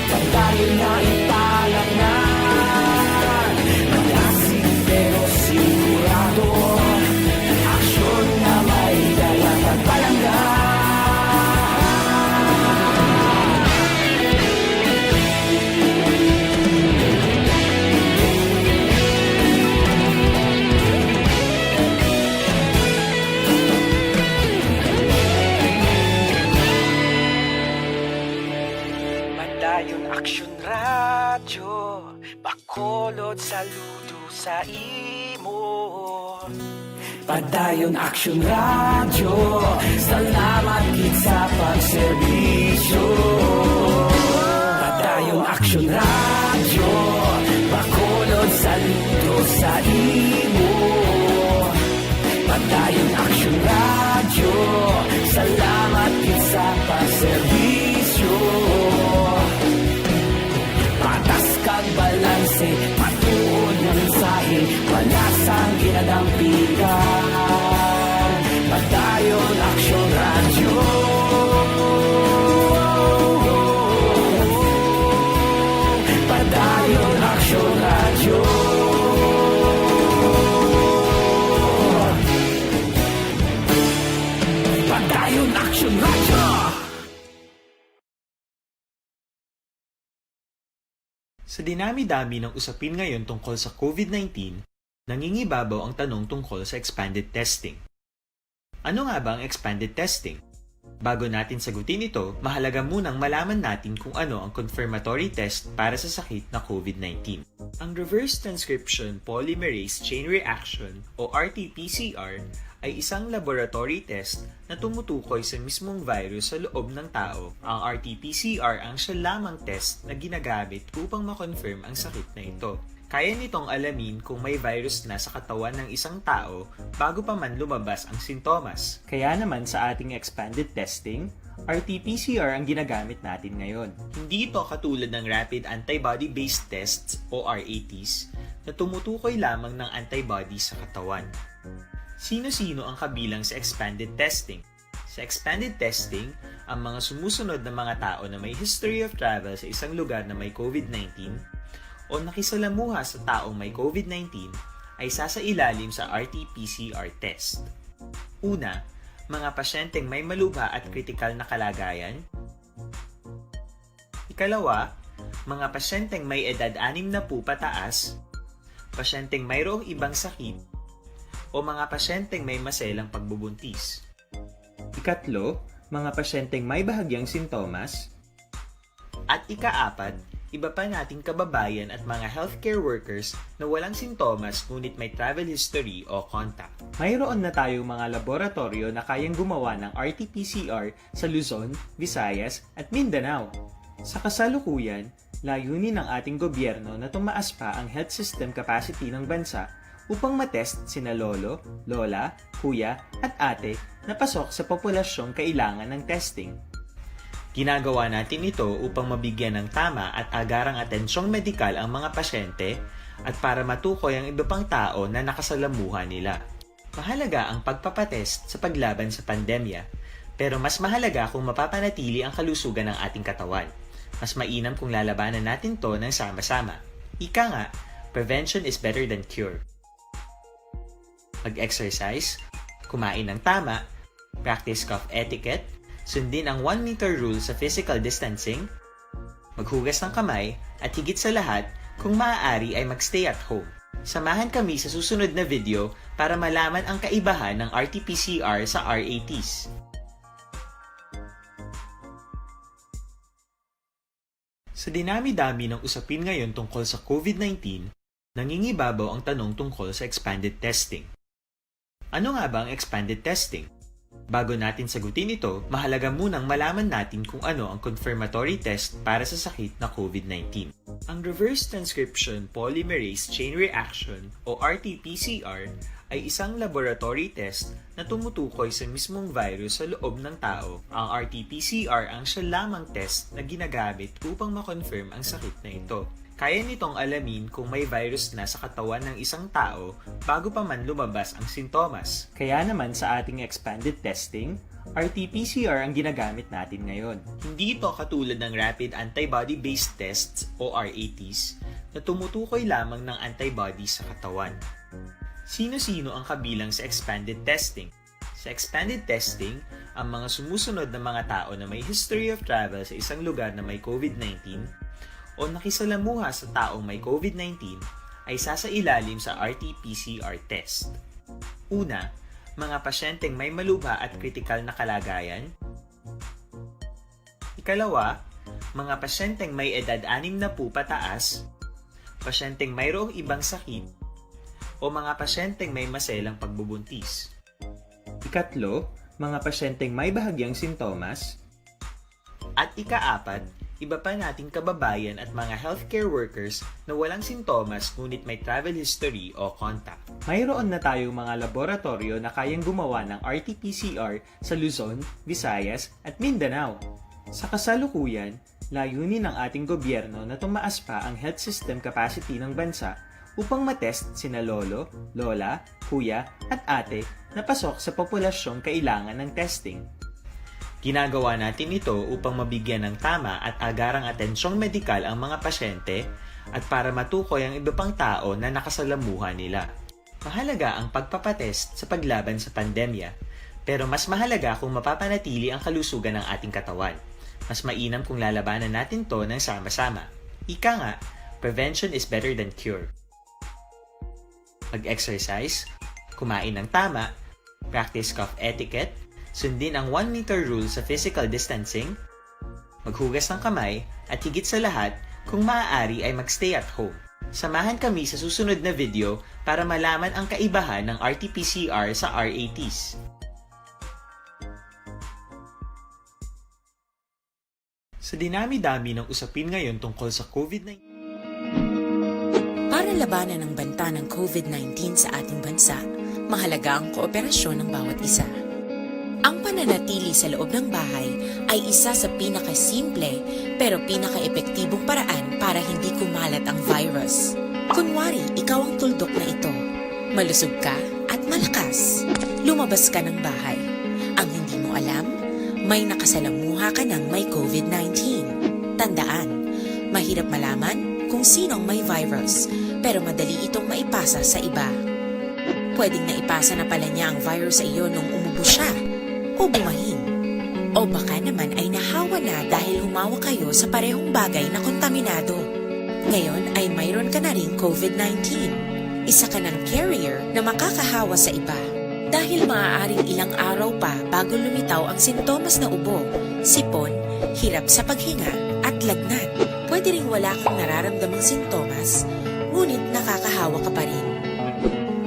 Padayon na ipalatnan, malasig pero sigurado, aksyon nga may dala kag palangga. Saludo sa imo. Padayon Action Radio, salamat gid sa pagserbisyo. Padayon Action Radio, Bacolod, saludo sa imo. Padayon Action Radio, salamat gid sa pagserbisyo. Patas kag balanse, matuod nga mensahe, palasang ginadampigan. Padayon Action Radio. Padayon Action Radio. Padayon Action Radio. Sa dinami-dami ng usapin ngayon tungkol sa COVID nineteen, nangingibabaw ang tanong tungkol sa expanded testing. Ano nga ba ang expanded testing? Bago natin sagutin ito, mahalaga munang malaman natin kung ano ang confirmatory test para sa sakit na COVID nineteen. Ang reverse transcription polymerase chain reaction o R T P C R ay isang laboratory test na tumutukoy sa mismong virus sa loob ng tao. Ang R T P C R ang siya lamang test na ginagamit upang ma-confirm ang sakit na ito. Kaya nitong alamin kung may virus na sa katawan ng isang tao bago pa man lumabas ang sintomas. Kaya naman sa ating expanded testing, R T P C R ang ginagamit natin ngayon. Hindi ito katulad ng rapid antibody-based tests o R A Ts na tumutukoy lamang ng antibody sa katawan. Sino-sino ang kabilang sa expanded testing? Sa expanded testing, ang mga sumusunod na mga tao na may history of travel sa isang lugar na may COVID nineteen o nakisalamuha sa taong may COVID nineteen ay sasailalim sa R T P C R test. Una, mga pasyenteng may malubha at kritikal na kalagayan. Ikalawa, mga pasyenteng may edad anim na po pataas, pasyenteng mayroong ibang sakit, o mga pasyenteng may maselang pagbubuntis. Ikatlo, mga pasyenteng may bahagyang sintomas. At ikaapat, iba pa nating kababayan at mga healthcare workers na walang sintomas ngunit may travel history o contact. Mayroon na tayong mga laboratoryo na kayang gumawa ng R T P C R sa Luzon, Visayas, at Mindanao. Sa kasalukuyan, layunin ng ating gobyerno na tumaas pa ang health system capacity ng bansa upang matest sina lolo, lola, kuya, at ate na pasok sa populasyong kailangan ng testing. Ginagawa natin ito upang mabigyan ng tama at agarang atensyong medikal ang mga pasyente at para matukoy ang iba pang tao na nakasalamuha nila. Mahalaga ang pagpapatest sa paglaban sa pandemya, pero mas mahalaga kung mapapanatili ang kalusugan ng ating katawan. Mas mainam kung lalabanan natin to ng sama-sama. Ika nga, prevention is better than cure. Mag-exercise, kumain ng tama, practice cough etiquette, sundin ang one meter rule sa physical distancing, maghugas ng kamay, at higit sa lahat, kung maaari ay mag-stay at home. Samahan kami sa susunod na video para malaman ang kaibahan ng R T P C R sa R A Ts. Sa dinami-dami ng usapin ngayon tungkol sa COVID nineteen, nangingibabaw ang tanong tungkol sa expanded testing. Ano nga ba ang expanded testing? Bago natin sagutin ito, mahalaga munang malaman natin kung ano ang confirmatory test para sa sakit na COVID nineteen. Ang reverse transcription polymerase chain reaction o R T P C R ay isang laboratory test na tumutukoy sa mismong virus sa loob ng tao. Ang R T P C R ang siya lamang test na ginagamit upang ma-confirm ang sakit na ito. Kaya nitong alamin kung may virus na sa katawan ng isang tao bago pa man lumabas ang sintomas. Kaya naman sa ating expanded testing, R T P C R ang ginagamit natin ngayon. Hindi ito katulad ng rapid antibody-based tests o R A Ts na tumutukoy lamang ng antibody sa katawan. Sino-sino ang kabilang sa expanded testing? Sa expanded testing, ang mga sumusunod na mga tao na may history of travel sa isang lugar na may COVID nineteen o nakisalamuha sa taong may COVID nineteen ay sasailalim sa R T P C R test. Una, mga pasyenteng may malubha at kritikal na kalagayan. Ikalawa, mga pasyenteng may edad anim na po pataas, Pasyenteng mayroong ibang sakit o mga pasyenteng may maselang pagbubuntis. Ikatlo, mga pasyenteng may bahagyang sintomas. At ikaapat, iba pa nating kababayan at mga healthcare workers na walang sintomas ngunit may travel history o contact. Mayroon na tayong mga laboratorio na kayang gumawa ng R T P C R sa Luzon, Visayas, at Mindanao. Sa kasalukuyan, layunin ng ating gobyerno na tumaas pa ang health system capacity ng bansa upang matest sina lolo, lola, kuya, at ate na pasok sa populasyong kailangan ng testing. Ginagawa natin ito upang mabigyan ng tama at agarang atensyong medikal ang mga pasyente at para matukoy ang iba pang tao na nakasalamuha nila. Mahalaga ang pagpapatest sa paglaban sa pandemya, pero mas mahalaga kung mapapanatili ang kalusugan ng ating katawan. Mas mainam kung lalabanan natin to ng sama-sama. Ika nga, prevention is better than cure. Mag-exercise, kumain ng tama, practice cough etiquette, sundin ang one meter rule sa physical distancing, maghugas ng kamay, at higit sa lahat, kung maaari ay mag-stay at home. Samahan kami sa susunod na video para malaman ang kaibahan ng R T P C R sa R A Ts. Sa dinami-dami ng usapin ngayon tungkol sa COVID nineteen, Para labanan ang banta ng COVID nineteen sa ating bansa, mahalaga ang kooperasyon ng bawat isa. Ang pananatili sa loob ng bahay ay isa sa pinakasimple pero pinakaepektibong paraan para hindi kumalat ang virus. Kunwari, ikaw ang tuldok na ito. Malusog ka at malakas. Lumabas ka ng bahay. Ang hindi mo alam, may nakasalamuha ka ng may COVID nineteen. Tandaan, mahirap malaman kung sino ang may virus, pero madali itong maipasa sa iba. Pwedeng naipasa na pala niya ang virus sa iyo nung umubo siya o bumahin. O baka naman ay nahawa na dahil humawak kayo sa parehong bagay na kontaminado. Ngayon ay mayroon ka na ring COVID nineteen. Isa ka ng carrier na makakahawa sa iba. Dahil maaaring ilang araw pa bago lumitaw ang sintomas na ubo, sipon, hirap sa paghinga, at lagnat. Pwede ring wala kang nararamdamang sintomas, ngunit nakakahawa ka pa rin.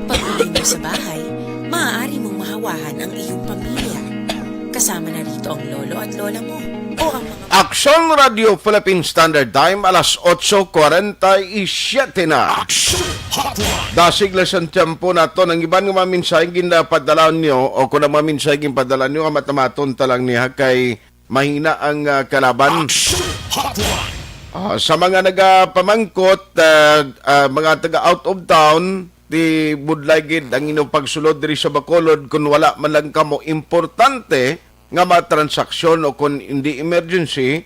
Pag-uwi mo sa bahay, maaari mong mahawahan ang iyong pamilya. Kasama na rito ang lolo at lola mo o ang mga Aksyon Radio Philippine Standard Time, alas otso kwarenta y siete na. Aksyon Hotline. Dasig lang sa tiyempo nato, ang iban nga mga mensahe ginapadala nyo, o kung ang mga mensahe ginpadala nyo, amat-amaton ta lang niya kay mahina ang ah, kalaban. Aksyon Hotline. Ah, sa mga nagapamangkot, ah, ah, mga taga out of town, di budlay gid ang inyong pagsulod diri sa Bacolod kung wala man lang kamo importante nga mga transaksyon o kung hindi emergency,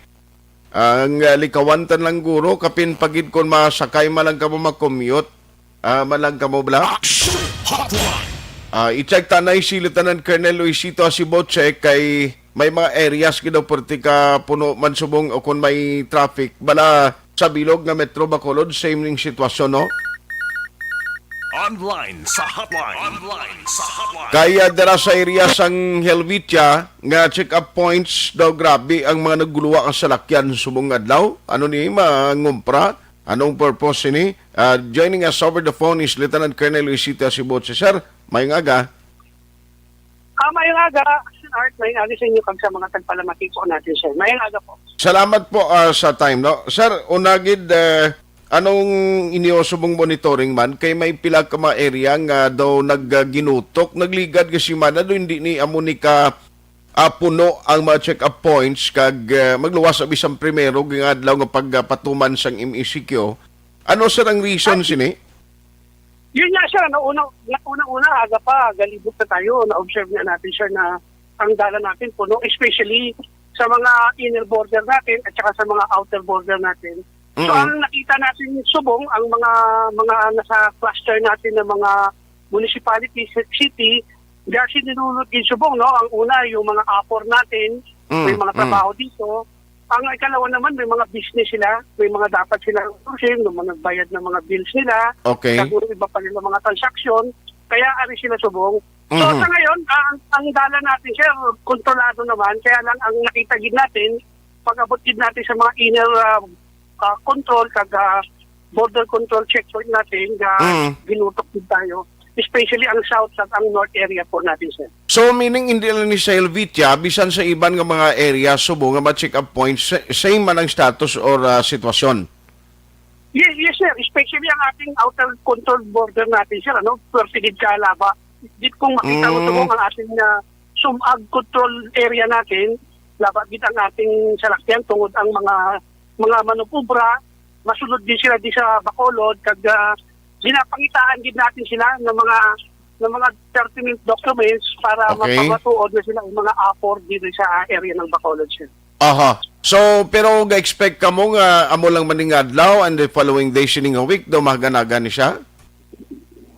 ang ah, likawan ta lang guro, kapin pa gid kung masakay man lang kamo, makommute, ah, man lang kamo bala. Action Hotline. Ah, i-check ta na si Lieutenant Colonel Luisito Asiboche kay may mga areas gid daw perti ka puno man subong o kung may traffic. Bala sa bilog nga Metro Bacolod, same ning sitwasyon, no? Online sa hotline. Online sa hotline. Kaya dira sa area sang Helvetia nga check-up points daw, grabe ang mga naguluwa nga salakyan subong adlaw. Ano ni mangumpra? Anong purpose ini? Ah, joining us over the phone is Lieutenant Colonel Luisito Asiboche. Sir, mayong aga. Ah, mayong aga, Sir Art, mayong aga sa inyo kag sa mga tagpalamati po natin, sir. Mayong aga po. Salamat po ah, sa time, no? Sir, una gid, eh, anong inyo subong monitoring man? Kay may pila ka mga area nga daw nagginutok, nagligad nga semana daw hindi ni amo ni ka ah, puno ang mga check-up points kag ah, magluwas sa bisan primero nga adlaw nga pagpatuman sang M E C Q. Ano sir ang reason sini? Yun nga, sir, ano, unang, unang-una, aga pa, galibot na tayo, na-observe na natin, sir, na ang dalan natin puno, especially sa mga inner border natin at saka sa mga outer border natin. So, Mm-mm. Ang nakita natin subong, ang mga mga nasa cluster natin ng mga municipality, ci- city, diyan sinunod din subong, no? Ang una, yung mga apor natin, may Mm, mga mm. trabaho dito. Ang ikalawa naman, may mga business sila, may mga dapat sila ayusin, may mga nagbayad ng mga bills nila, Okay. kag may iba pa nila mga transaksyon, kaya ari sila subong. So Mhm. sa ngayon, ah, ang, ang dalan natin, sir, kontrolado naman, kaya lang ang nakita gid natin, pag-abot gid natin sa mga inner ah, ah, control, kag ah, border control checkpoint natin nga Mm. ginutok din tayo. Especially ang south at ang north area po natin, sir. So, meaning, hindi lang ni sa Helvetia, bisan sa iban nga mga area, Subo, nga ma-check up points, sa-, same man ang status or, ah, sitwasyon? Yes, yes, sir. Especially ang ating outer control border natin, sir, ano, persigid ka laba. Di kung makita mo Mm. tungod ang ating, ah, sumag control area natin, laba gid ang ating salakyan tungod ang mga, mga manubra, masulod din sila di sa Bacolod, kag, ah, ginapangitaan gid natin sila ng mga, ng mga pertinent documents para Okay. mapamatuod na sila ang mga apor dito sa area ng Bacolod, sir. Aha. So, pero ga-expect ka mo nga amo lang maning adlaw and the following day sining week daw mahaganagan ni siya?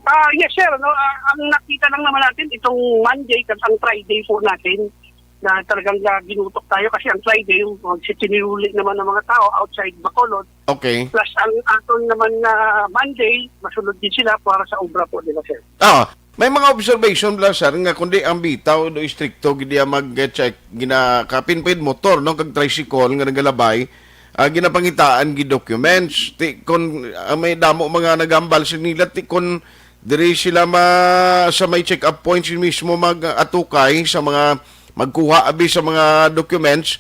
Ah, yes, sir. No, ah, ang nakita lang naman natin itong Monday at ang Friday po natin na talagang, ah, ginutok tayo kasi ang Friday, yung magsitinuli naman ng mga tao outside Bacolod. Okay. Plus ang aton naman na Monday, masunod din sila para sa obra po nila, sir. Ah, may mga observation bala, sir, nga kundi ang bitaw do istrikto gid iya mag-check, gina-, kapin pa gid motor, no, kag tricycle nga nagalabay, ah, ginapangitaan gid documents. Ti kon, ah, may damo mga nagambal sa nila, ti kon diri sila ma-, sa may check-up points mismo mag-atukay sa mga, magkuha abi sa mga documents,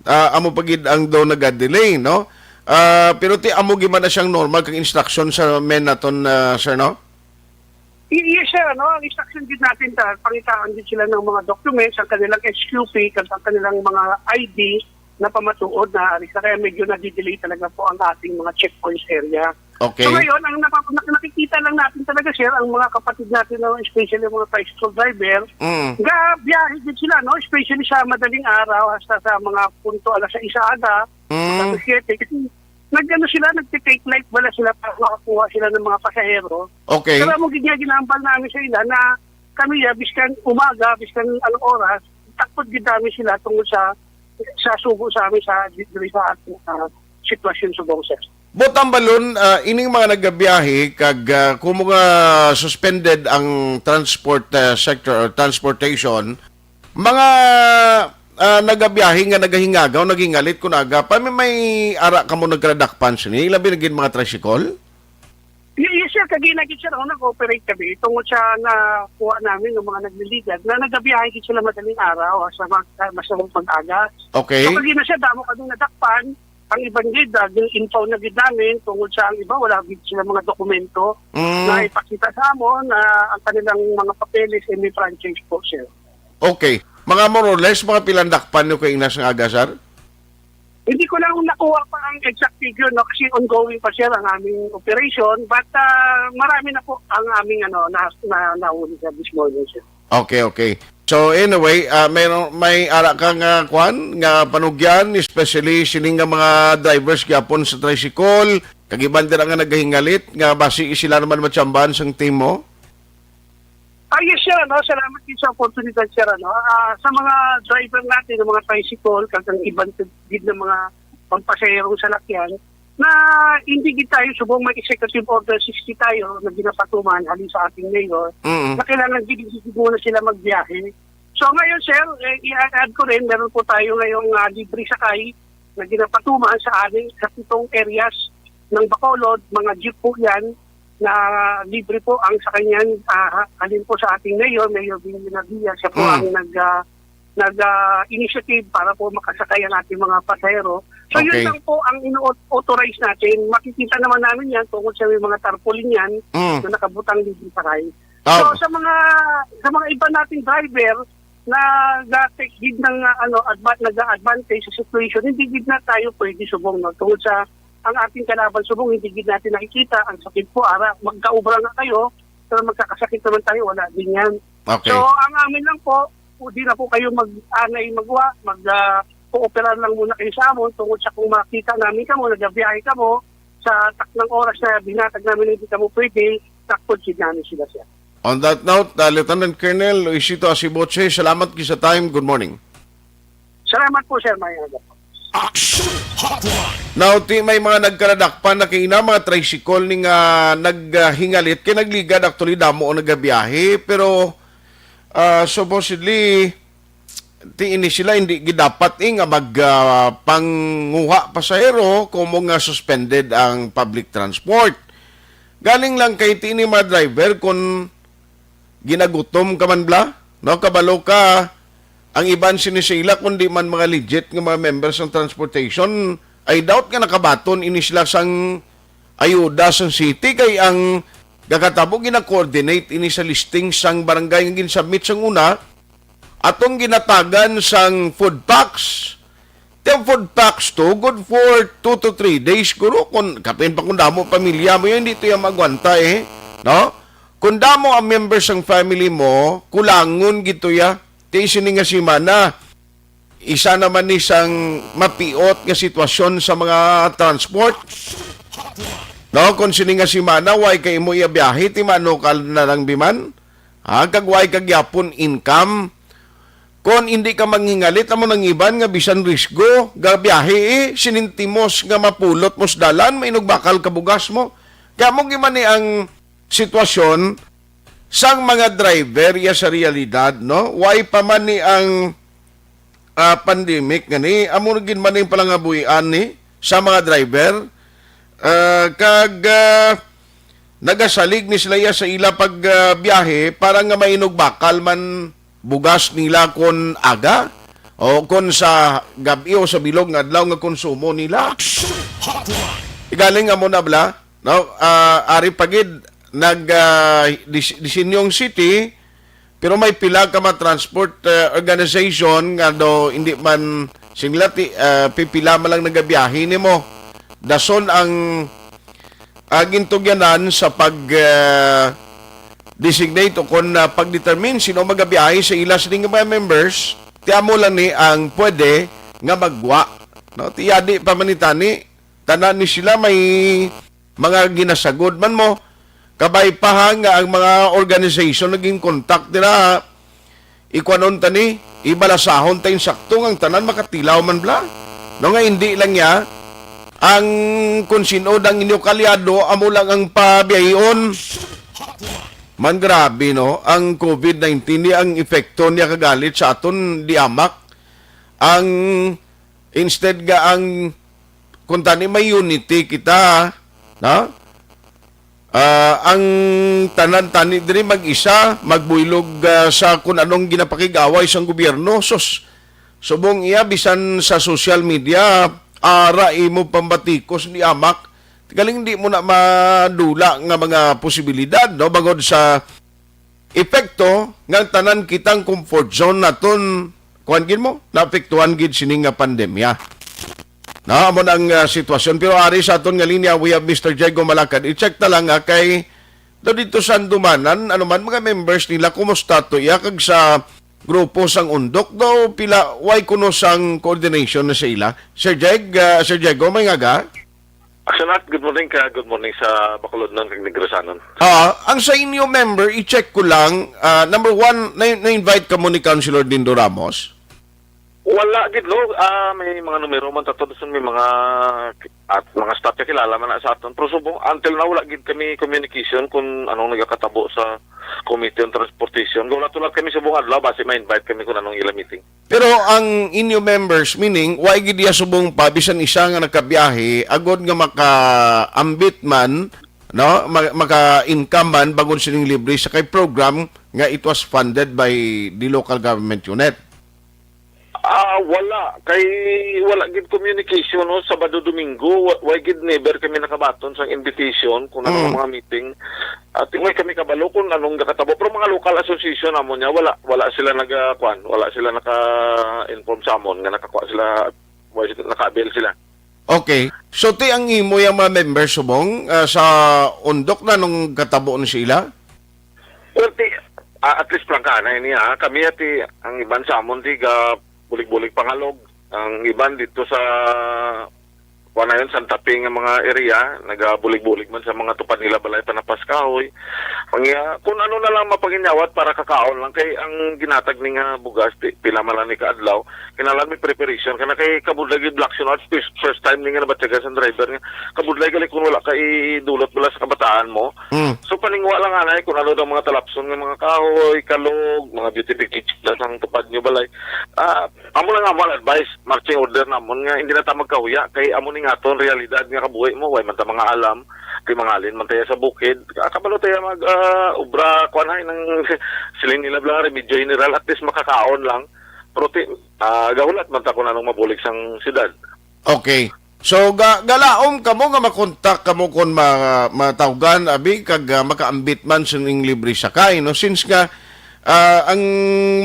ah, amo pa gid ang daw nagadelay, no? Ah, pero ti amo gid man na siyang normal kag instruction sa men naton, ah, sir, no? I-, yes, sir, no? Ang instruction gid natin, ta, pangitaan gid sila ng mga documents, ang kanilang S Q P, kag ang kanilang mga I D na pamatuod na ari sa, kaya medyo nadidelay talaga po ang ating mga checkpoints area. Okay. So ngayon, ang napa-, nak-, nakikita lang natin talaga, sir, ang mga kapatid natin, no, especially ang mga tricycle driver, Mm. ga biyahe din sila, no? Especially sa madaling araw, hasta sa mga punto alas sais aga, Mm. alas siyete, kasi nag-ano sila, nagte-take night bala sila para makakuha sila ng mga pasahero. Okay. Pero amo gid nga ginambal namin sa ila na kami, ya, biskan umaga, biskan anong oras, takpod gid namin sila tungod sa, sa sugo sa amin sa, diri sa ating, ah, sitwasyon subong, sir. Botang balon, ah, ining mga nagabiyahe kag, ah, kumo nga suspended ang transport, ah, sector or transportation, mga, ah, nagabiyahe nga nagahingagaw, naghingalit kun aga, pa may, may ara kamo nagkadakpan sini, labi na gid mga tricycle? Y-, yes, sir. Kagina gid, sir, ako nag-operate kami tungod sa nakuha namin ng mga nagliligad na nagabiyahe gid sila madaling araw, ah, sa mag-, ah, masamang pag-aga. Okay. So, kagina, sir, damo kami nadakpan. Ang iban gid, ah, gin-impound na gid namin tungod sa ang iba, wala gid sila mga dokumento Mm. na ipakita sa amon na ang kanilang mga papeles ay may franchise po, sir. Okay. Mga more or less, mga pilang dakpan nyo kay Inas nga aga, sir? Hindi ko lang nakuha pa ang exact figure, no, kasi ongoing pa, sir, ang aming operation. But, ah, marami na po ang aming, ano, na, na, nahuli, sir, this morning, sir. Okay, okay. So, anyway, ah, may, may ara ka nga, kwan, nga panugyan, especially sining nga mga drivers gyapon sa tricycle, kag iban dira nga nagahingalit, nga basi sila naman matsambahan sang team mo? Ah, yes, sir, ano, salamat din sa oportunidad, sir, ano. Ah, sa mga driver natin, ng mga tricycle, kag ang iban gid ng mga pampasaherong salakyan, na hindi gid tayo subong may executive order sixty tayo na ginapatuman halin sa ating mayor, Mm. na kailangan gid, gid muna sila magbiyahe. So ngayon, sir, eh, i-add ko rin, meron po tayo ngayong, ah, libre sakay na ginapatuman sa amin sa pitong areas ng Bacolod, mga jeep po yan na libre po ang sa kanyan, ah, halin po sa ating mayor, Mayor Vinny Navia, siya po Mm. ang nag, ah, nag, ah, initiative para po makasakay ang ating mga pasahero. So, yun Okay. lang po ang ino-authorize natin. Makikita naman namin yan tungkol sa may mga tarpaulin yan Mm. na nakabutang libre sakay. Ah. So, sa mga, sa mga iba nating driver na ga-take gid ng, ah, ano, adva-, nag-a-advantage sa situation, hindi gid na tayo pwede subong, no? Tungod sa ang ating kalaban subong, hindi gid natin nakikita. Ang sakit po, ara, magkaubra nga kayo, pero magkakasakit naman tayo, wala din yan. Okay. So, ang amin lang po, kung di na po kayo mag-anay magwa, mag, ah, kooperar lang muna kayo sa amon tungod sa kung makita namin kamo, nagabiyahe kamo, sa taknang oras na binatag namin, hindi kamo pwede, takpod gid namin sila, sir. On that note, uh, Lieutenant Colonel Luisito Asiboche, salamat gid sa time. Good morning. Salamat po, sir. Mayroon po. Action Hotline. Now, ti may mga nagkaladakpan na kay ina, mga tricycle ni nga naghingalit kay nagligad, actually, damo ang nagabiyahe, pero, ah, supposedly, ti ini sila hindi gidapat, eh, nga mag, ah, panguha pasahero kung mo nga suspended ang public transport. Galing lang kay ti ini mga driver kung ginagutom ka man bala, no? Kabalo ka, ang iban sini sa ila, kung di man mga legit nga mga members ng transportation, I doubt nga nakabaton ini sila sang ayuda sang city, kay ang gakatabo gina-coordinate ini sa listing sang barangay nga ginsubmit sang una, atong ginatagan sang food packs. Ti ang food packs to, good for two to three days, guro. Kung, kapin pa kung damo pamilya mo yan, hindi to yan magwanta, eh. No? Kung damo ang members sang family mo, kulangon gid to ya. Ti sini nga semana, isa naman ni sang mapiot nga sitwasyon sa mga transport. No, kung sini nga semana, way kay imo iya biyahe, ti maano ka na lang biman? Ha, kag way ka gyapon income. Kon hindi ka manghingalit, amo nang iban nga bisan risgo, gabiyahe, eh, sinintimos nga mapulot mo sa dalan, mainugbakal ka bugas mo. Kaya mo gid man ni ang sitwasyon sang mga driver iya sa realidad, no? Way pa man ni ang, ah, pandemic nga ni, amo gid man ni ang palangabuhian ni sa mga driver. Ah, kag, ah, nagasalig ni sila iya sa ila pag, ah, biyahe para nga mainugbakal man bugas nila kon aga o kon sa gab-i o sa bilog nga adlaw nga konsumo nila. Igaling amo na bala, no? Ah, ari pa gid nag, ah, dis-, disenyong city, pero may pila ka mga transport, ah, organization nga do hindi man singla ti, ah, pipila man lang nagabiyahe nimo. Dason ang, ah, gintugyanan sa pag, ah, designate o kon, ah, pag-determine sino magabiyahe sa ila sini nga mga members, ti amo lang ni ang pwede nga magwa, no? Ti yadi pa man ni tani, tanan ni sila may mga ginasagod man mo. Kabay pa ha nga ang mga organization naging contact nila, ikuanon ta ni, ibalasahon ta insakto nga ang tanan makatilaw man bala. No, nga hindi lang niya ang kung sino ang inyo kalyado, amo lang ang pabiyahion. Man, grabe, no? Ang covid nineteen, ni ang epekto niya kagalit sa aton di amak. Ang, instead nga ang, kung tani may unity kita, no? Ah, ang tanan tani diri mag-isa, magbuylog, ah, sa kun anong ginapakig-away sang gobyerno. Sus, subong iya, bisan sa social media, ara imo pambatikos ni amak. Galing di mo na madula nga mga posibilidad, no? Bangod sa epekto nga ang tanan kitang comfort zone naton, kuwan gid mo, naapektuhan gid sini nga pandemya. Na, amo na ang, ah, sitwasyon. Pero ari sa aton nga linya, we have Mister Diego Malakad. I-check ta lang, ah, kay daw dito sa Andumanan, ano man, mga members nila, kumusta to iya? Kag sa grupo sang Undok daw, pila, way kuno sang coordination na sa ila? Sir Jeg, ah, Sir Diego, may ngaga? Action Art, good morning ka, good morning sa Bacolodnon kag Negrosanon. Ah, ang sa inyo member, i-check ko lang, ah, number one, na, na-invite ka mo ni Councilor Dindo Ramos? Wala gid, no. Ah, may mga numero man tato, dason may mga at mga staff nga kilala man na sa aton. Pero subong, until now, wala gid kami communication kung anong nagakatabo sa Committee on Transportation. Wala, tulad kami subong adlaw, basi ma-invite kami kung anong ila meeting. Pero ang inyo members, meaning, wa gid iya subong pa, bisan isa nga nagkabiyahe, agod nga makaambit man, no? Ma-, maka-income man, bangod sining libre sa kay program nga it was funded by the local government unit. Ah, wala. Kay wala gid communication, no, Sabado, Domingo. Wa-, wa gid, never kami nakabaton sang invitation kung ano Mm. mga meeting. At way kami kabalo kung anong gakatabo. Pero mga local association amo niya, wala, wala sila naga-, kuan, wala sila naka-inform sa amon nga nakakuha sila, wa sila, naka-avail sila. Okay. So, ti ang imo yang mga members subong, ah, sa Undok na nung katabo ni sila? Well, ti, ah, at least prangka na ini, ha. Kami, ti, ang iban sa amon, ti, ga bulig-bulig pangalog. Ang iban dito sa kuan na yun, Santa Fe nga mga area, nagabulig-bulig man sa mga tupad nila balay, panapas kahoy. Ang, ah, kung ano na lang mapanginyawat para kakaon lang, kay ang ginatag ni nga bugas, ti-, pila man lang ni kaadlaw, kinahanglan may preparation ka na kay kabudlay gid, Black Sun Arts, first, first time ni nga nabatyagan sa driver nga kabudlay gali kung wala ka idulot bala sa kabataan mo. Mm. So, paningwa lang anay kung ano daw mga talapson nga mga kahoy, kalog, mga beautification na sang tupad nyo balay. Ah, amo lang amo ang advice, marching order namon nga hindi na ta magkahuya kay amo ni nga aton realidad nga kabuhi mo, way man ta mga alam, kay mangalin man tayo sa bukid. Ah, kabalo tayo mag, ah, obra, kuan hay, nang siling nila bala remedyo general, at least makakaon lang. Pero ti-, ah, gahulat man ta kung anong mabulig sang siyudad. Okay. So, ga galaom kamo nga makontak kamo kon ma matawgan, abi, kag, ah, makaambit man sining libre sakay, no? Since nga, ah, ang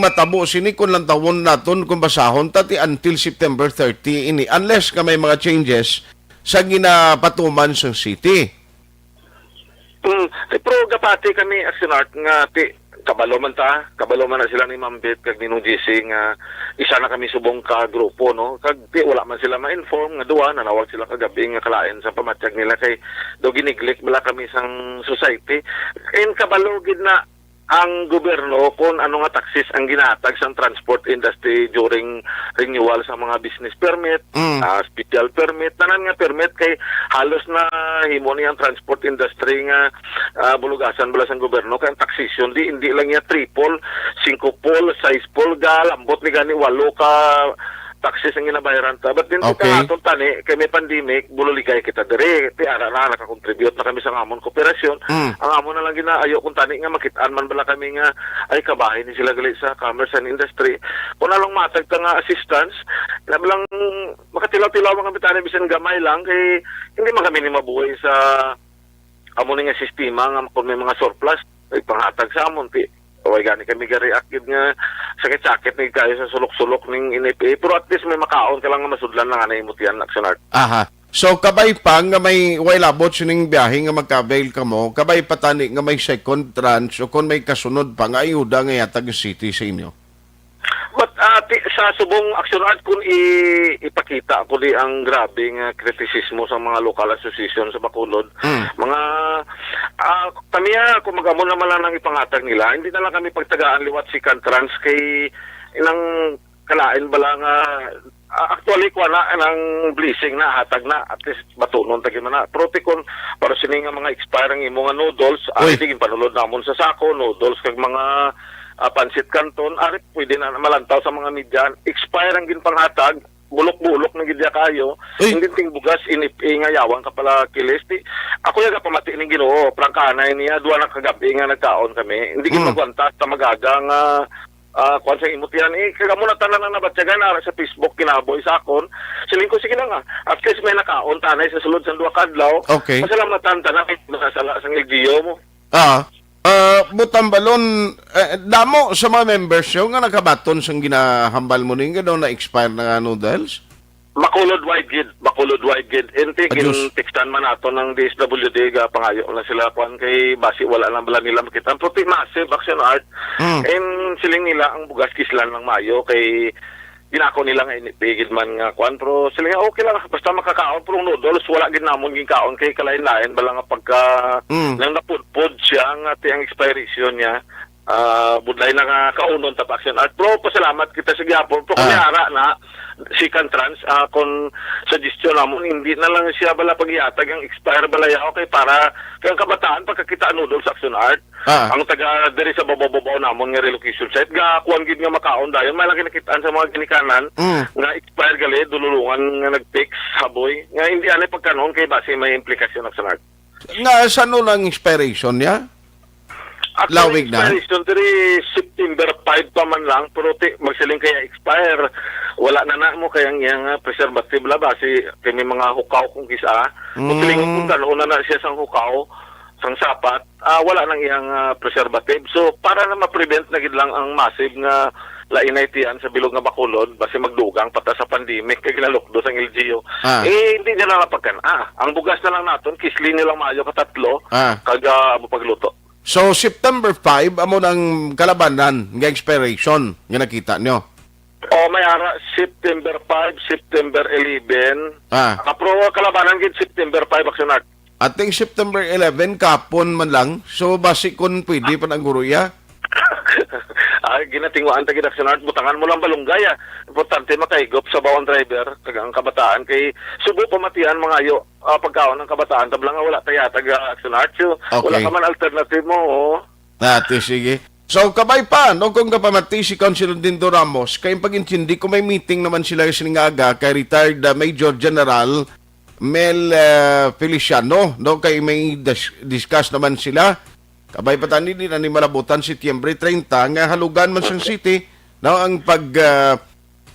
matabo sini, kung lantawon naton, kung basahon ta, ti until September thirty ini. Unless nga may mga changes sa ginapatuman sa city. Mm, eh, pero gapati kami, Action Art, nga ti, kabalo man ta, kabalo man na sila ni Ma'am Beth kag ni Nong G C nga isa na kami subong ka grupo, no? Kag ti, wala man sila ma-inform nga duwa, nanawag sila kagabi nga kalain sa pamatyag nila kay daw giniglik bala kami sang society. And kabalo gid na ang gobyerno kung ano nga taxes ang ginatag sang transport industry during renewal sa mga business permit, Mm. ah, special permit, tanan nga permit kay halos na himo ni ang transport industry nga, ah, bulugasan bala sang gobyerno kay ang taxation di, hindi lang niya triple, singko pol, sais pol, galambot ni gani walo ka taxes ang ginabayaran ta. But din Okay. Ka aton tani, kay may pandemic, bululigay kita diri. Ti ara na, nakakontribute na kami sa amon kooperasyon. Mm. Ang amo na lang ginaayo kung tani nga makit-an man bala kami nga ay kabahin ni sila gali sa commerce and industry. Kung na lang matag ta nga assistance, na lang makatilaw-tilaw mga bitani bisan gamay lang kay hindi man kami ni mabuhay sa amo ni nga sistema nga kung may mga surplus, ay panghatag sa amon ti. Way gani kami ga-react gid nga sakit-sakit ni kayo sa sulok-sulok ning N F A. Pero at least may makaon ka lang nga masudlan lang anay mo tiyan, Action Art. Aha. So, kabay pa nga may way labot sining biyahe nga magka-avail kamo, kabay pa tani nga may second tranche o kung may kasunod pa nga ayuda nga yatag ang city sa inyo? But, ah, ti-, sa subong Action Art, kung i-, ipakita ko di ang grabe nga kritisismo sa mga local association sa Bacolod, Mm. mga, ah, kami, ah, kung mag-amo naman lang ang ipangatag nila, hindi na lang kami pagtagaan liwat si Cantrans kay nang kalain bala nga, ah, actually, kuha na, nang blessing na, hatag na, at least, batunon tagi man na. Pero ti kun, para sini nga mga expire ang imo nga noodles, ah, Uy. Hindi, ginpanulod namon sa sako, noodles, kag mga, ah, pansit canton, ari, pwede na malantaw sa mga media, expire ang ginpanghatag, bulok-bulok na gid ya kayo. Uy. Hindi ting bugas, inip, eh, nga yawan ka pala kilis. Ti, ako yaga pamati ning Ginoo, prangkanay niya, duwa na kagabi nga nagkaon kami. Hindi gid Mm. magwanta sa magaga nga, ah, kuwan sa imot yan. Eh, kagamo na tanan ang nabatyagan, ara sa Facebook, kinaboy sa akon. Siling ko, sige lang, ah. At least may nakaon tanay sa sulod sa duwa ka adlaw. Okay. Pasalamatan tanan, kay nakasala sang L G U mo. Ah, ah, Butambalon, eh, damo sa mga members nyo nga nakabaton sang ginahambal mo ning, ano, na-expire na nga noodles? Bacolod wide gid, Bacolod wide gid. Inti Adios. Gin-textan man nato ng D S W D, ga pangayo na sila, kwan, kay basi wala lang bala nila makita. Ang puti massive, Action Art. Mm. And siling nila, ang bugas kislan lang mayo, kay ginako nila nga inipigid man nga kwan. Pero sila nga, okay lang, basta makakaon. Pero noodles, wala gid namon ginkaon kay kalain-lain bala nga pagka Mm. nang napudpod siya nga ti ang expiration niya. Ah, budlay na nga kaunon ta pa, Action Art. Pero pasalamat kita sa gihapon. Pero kung Ah. may ara na, si Cantrans, ah, kung suggestion namon, hindi na lang siya bala pag-iatag ang expire bala yaw kay para kay ang kabataan pagkakita noodles, Action Art. Ah. Ang taga diri sa babaw-babaw namon nga relocation site, ga kuwan gid nga makaon dayon, may lagi nakitaan sa mga ginikanan Mm. nga expire gali, dululungan nga nag-fix, haboy, nga hindi anay pagkanon kay basi may implikasyon, Action Art. Nga, san-o lang expiration niya? Actually, Lawig na? Expiration diri September five pa man lang, pero ti, magsiling kaya expire. Wala na na mo kaya ang iyang, ah, preservative la ba? Si, kay may mga hukaw kung kisa. Kung Mm. silingon kung kanon na na siya sang hukaw, sang sapat, ah, wala nang iyang, ah, preservative. So, para na ma-prevent na gid lang ang massive nga lainay tiyan sa bilog nga Bacolod, basi magdugang pa ta sa pandemic kay ginalukdo sang L G U. Ah. Eh, hindi niya na napagkan. Ah, ang bugas na lang naton, kisli nilang maayo katatlo, Ah. kag, ah, amo pagluto. So, September five, amo nang kalabanan nga expiration nga nakita nyo? O, may ara, September five, September eleven. Ah. Ah, pero kalabanan gid September five, Action Art. Ating September eleven, kapon man lang. So, basi kun pwede pa nang guruya. Ay, ginatinguan ta gid, Action Art. Butangan mo lang balunggay, ah. Importante makahigop sa bawang driver, kag ang kabataan kay subo pamatian, mangayo, ah, pagkaon ang kabataan. Tabla nga wala tayatag, ah, Action Art. So, wala Okay. ka man alternative mo, oh. Dati, sige. So, kabay pa, no, kung kapamati si Councilor Dindo Ramos, kay pag-intindi ko may meeting naman sila sining aga kay retired, uh, Major General Mel, uh, Feliciano, no, kay may dis-, discuss naman sila. Kabay pa tani, di na ni malabutan Setyembre treinta, nga halugan man sang city, no, ang pag, uh,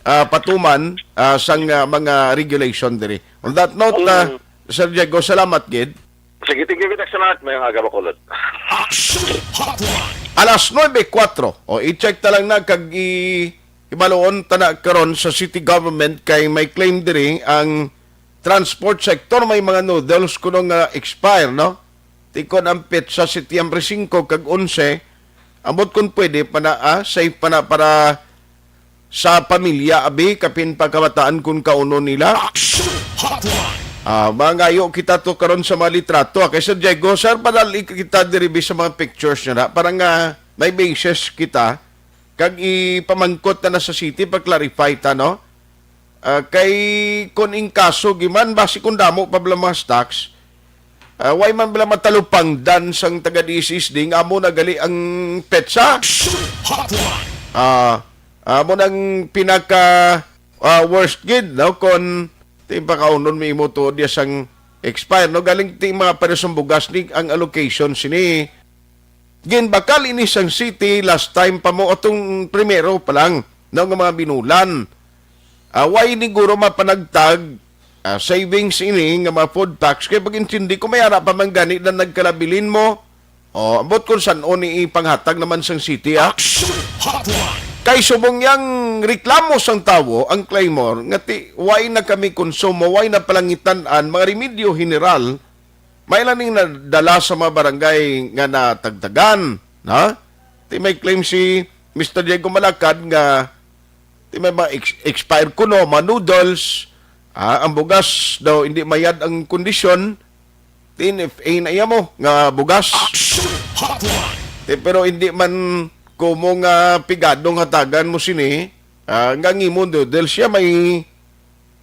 uh, patuman, uh, sang, uh, mga regulation diri. On that note, uh, Mm. Sir Diego, salamat gid. Sige, thank you, Vic. Salamat. May nga aga, Bacolod. Action Hotline. Alas nuebe kuwatro. O, i-check ta lang na kag i-, ibaluon ta na karon sa city government kay may claim diri ang transport sector, may mga noodles kuno nga expire, no? Tikon ang petsa Setyembre singko kag onse, ambot kung pwede pa na, ah, safe pa na para sa pamilya, abi, kapin pa kabataan kun kaunon nila. Action Hotline. Ah, mangayo kita to karon sa mga litrato, ah. Kay Sir Diego, sir, padali kita diri bi sa mga pictures niya na. Para nga may basis kita, kag ipamangkot na na sa city, pag-clarify ta, no? Ah, kay kun in kaso, giman, basi kung damo pa bala mga stocks, ah, way man bala matalupangdan sang taga D S S D, nga amo na gali ang petsa. Action Hotline. Ah, Amo nang pinaka, ah, worst gid, no? Kon ti pakaunon mi imo tuod diya sang expire, no? Galing ti mga pares sang bugas ni ang allocation sini. Ginbakal ini sang city last time pa mo atong primero pa lang, no? Nga mga binulan. Ah, way ni guro mapanagtag, ah, savings ini nga mga food packs. Kay pag-intindi ko, may ara pa man gani na nagkalabilin mo. O, ambot kung san-o ni ipanghatag naman sang city, ah. Action Hotline. Kay subong yang reklamo sang tawo, ang Claymore, nga ti, way na kami konsumo, way na palangitan-an, mga remedyo general, may lang ning nadala sa mga barangay nga natagtagan, na? Ti may claim si Mister Diego Malakad nga Ti may mga ex-, expired kuno, mga noodles, ah, ang bugas daw hindi mayad ang kondisyon, ti N F A na iya mo nga bugas. Action Hotline. Ti, pero hindi man kumo nga pigadong hatagan mo sini, ah, nga ang imo noodles siya may,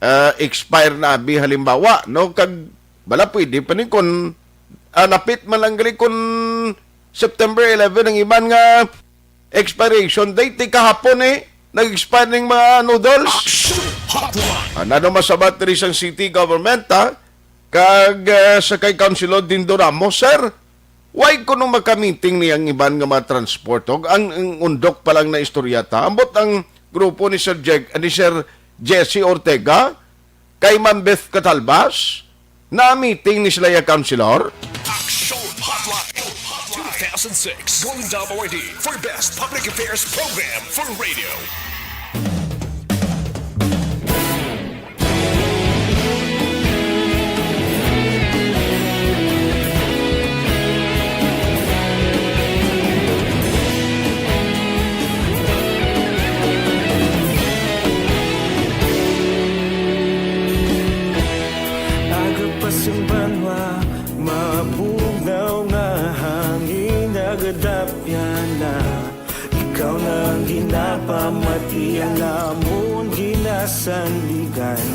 ah, expire na abi halimbawa, no? Kag bala pwede pa ni kun, ah, napit man lang gali kun September eleven ang iban nga expiration date, ti kahapon eh, nag-expire ning mga noodles. Action Hotline. Ah, nano masabat diri sang city government, ha? Kag, ah, sa kay Councilor Dindo Ramos, sir, why kuno magka-meeting ni ang iban nga mga transport? Og ang, ang undok pa lang na istorya ta. Ambot ang grupo ni Sir Jeg-, ni Sir Jesse Ortega, kay Ma'am Beth Catalbas, na-meeting ni sila ya councilor. Action Hotline two thousand six Golden Dome Awardee for Best Public Affairs Program for Radio. Aga pa sing banwa, mabugnaw nga hangin, nagadapyan na. Ikaw na ang ginapamati, alamon ginasanligan.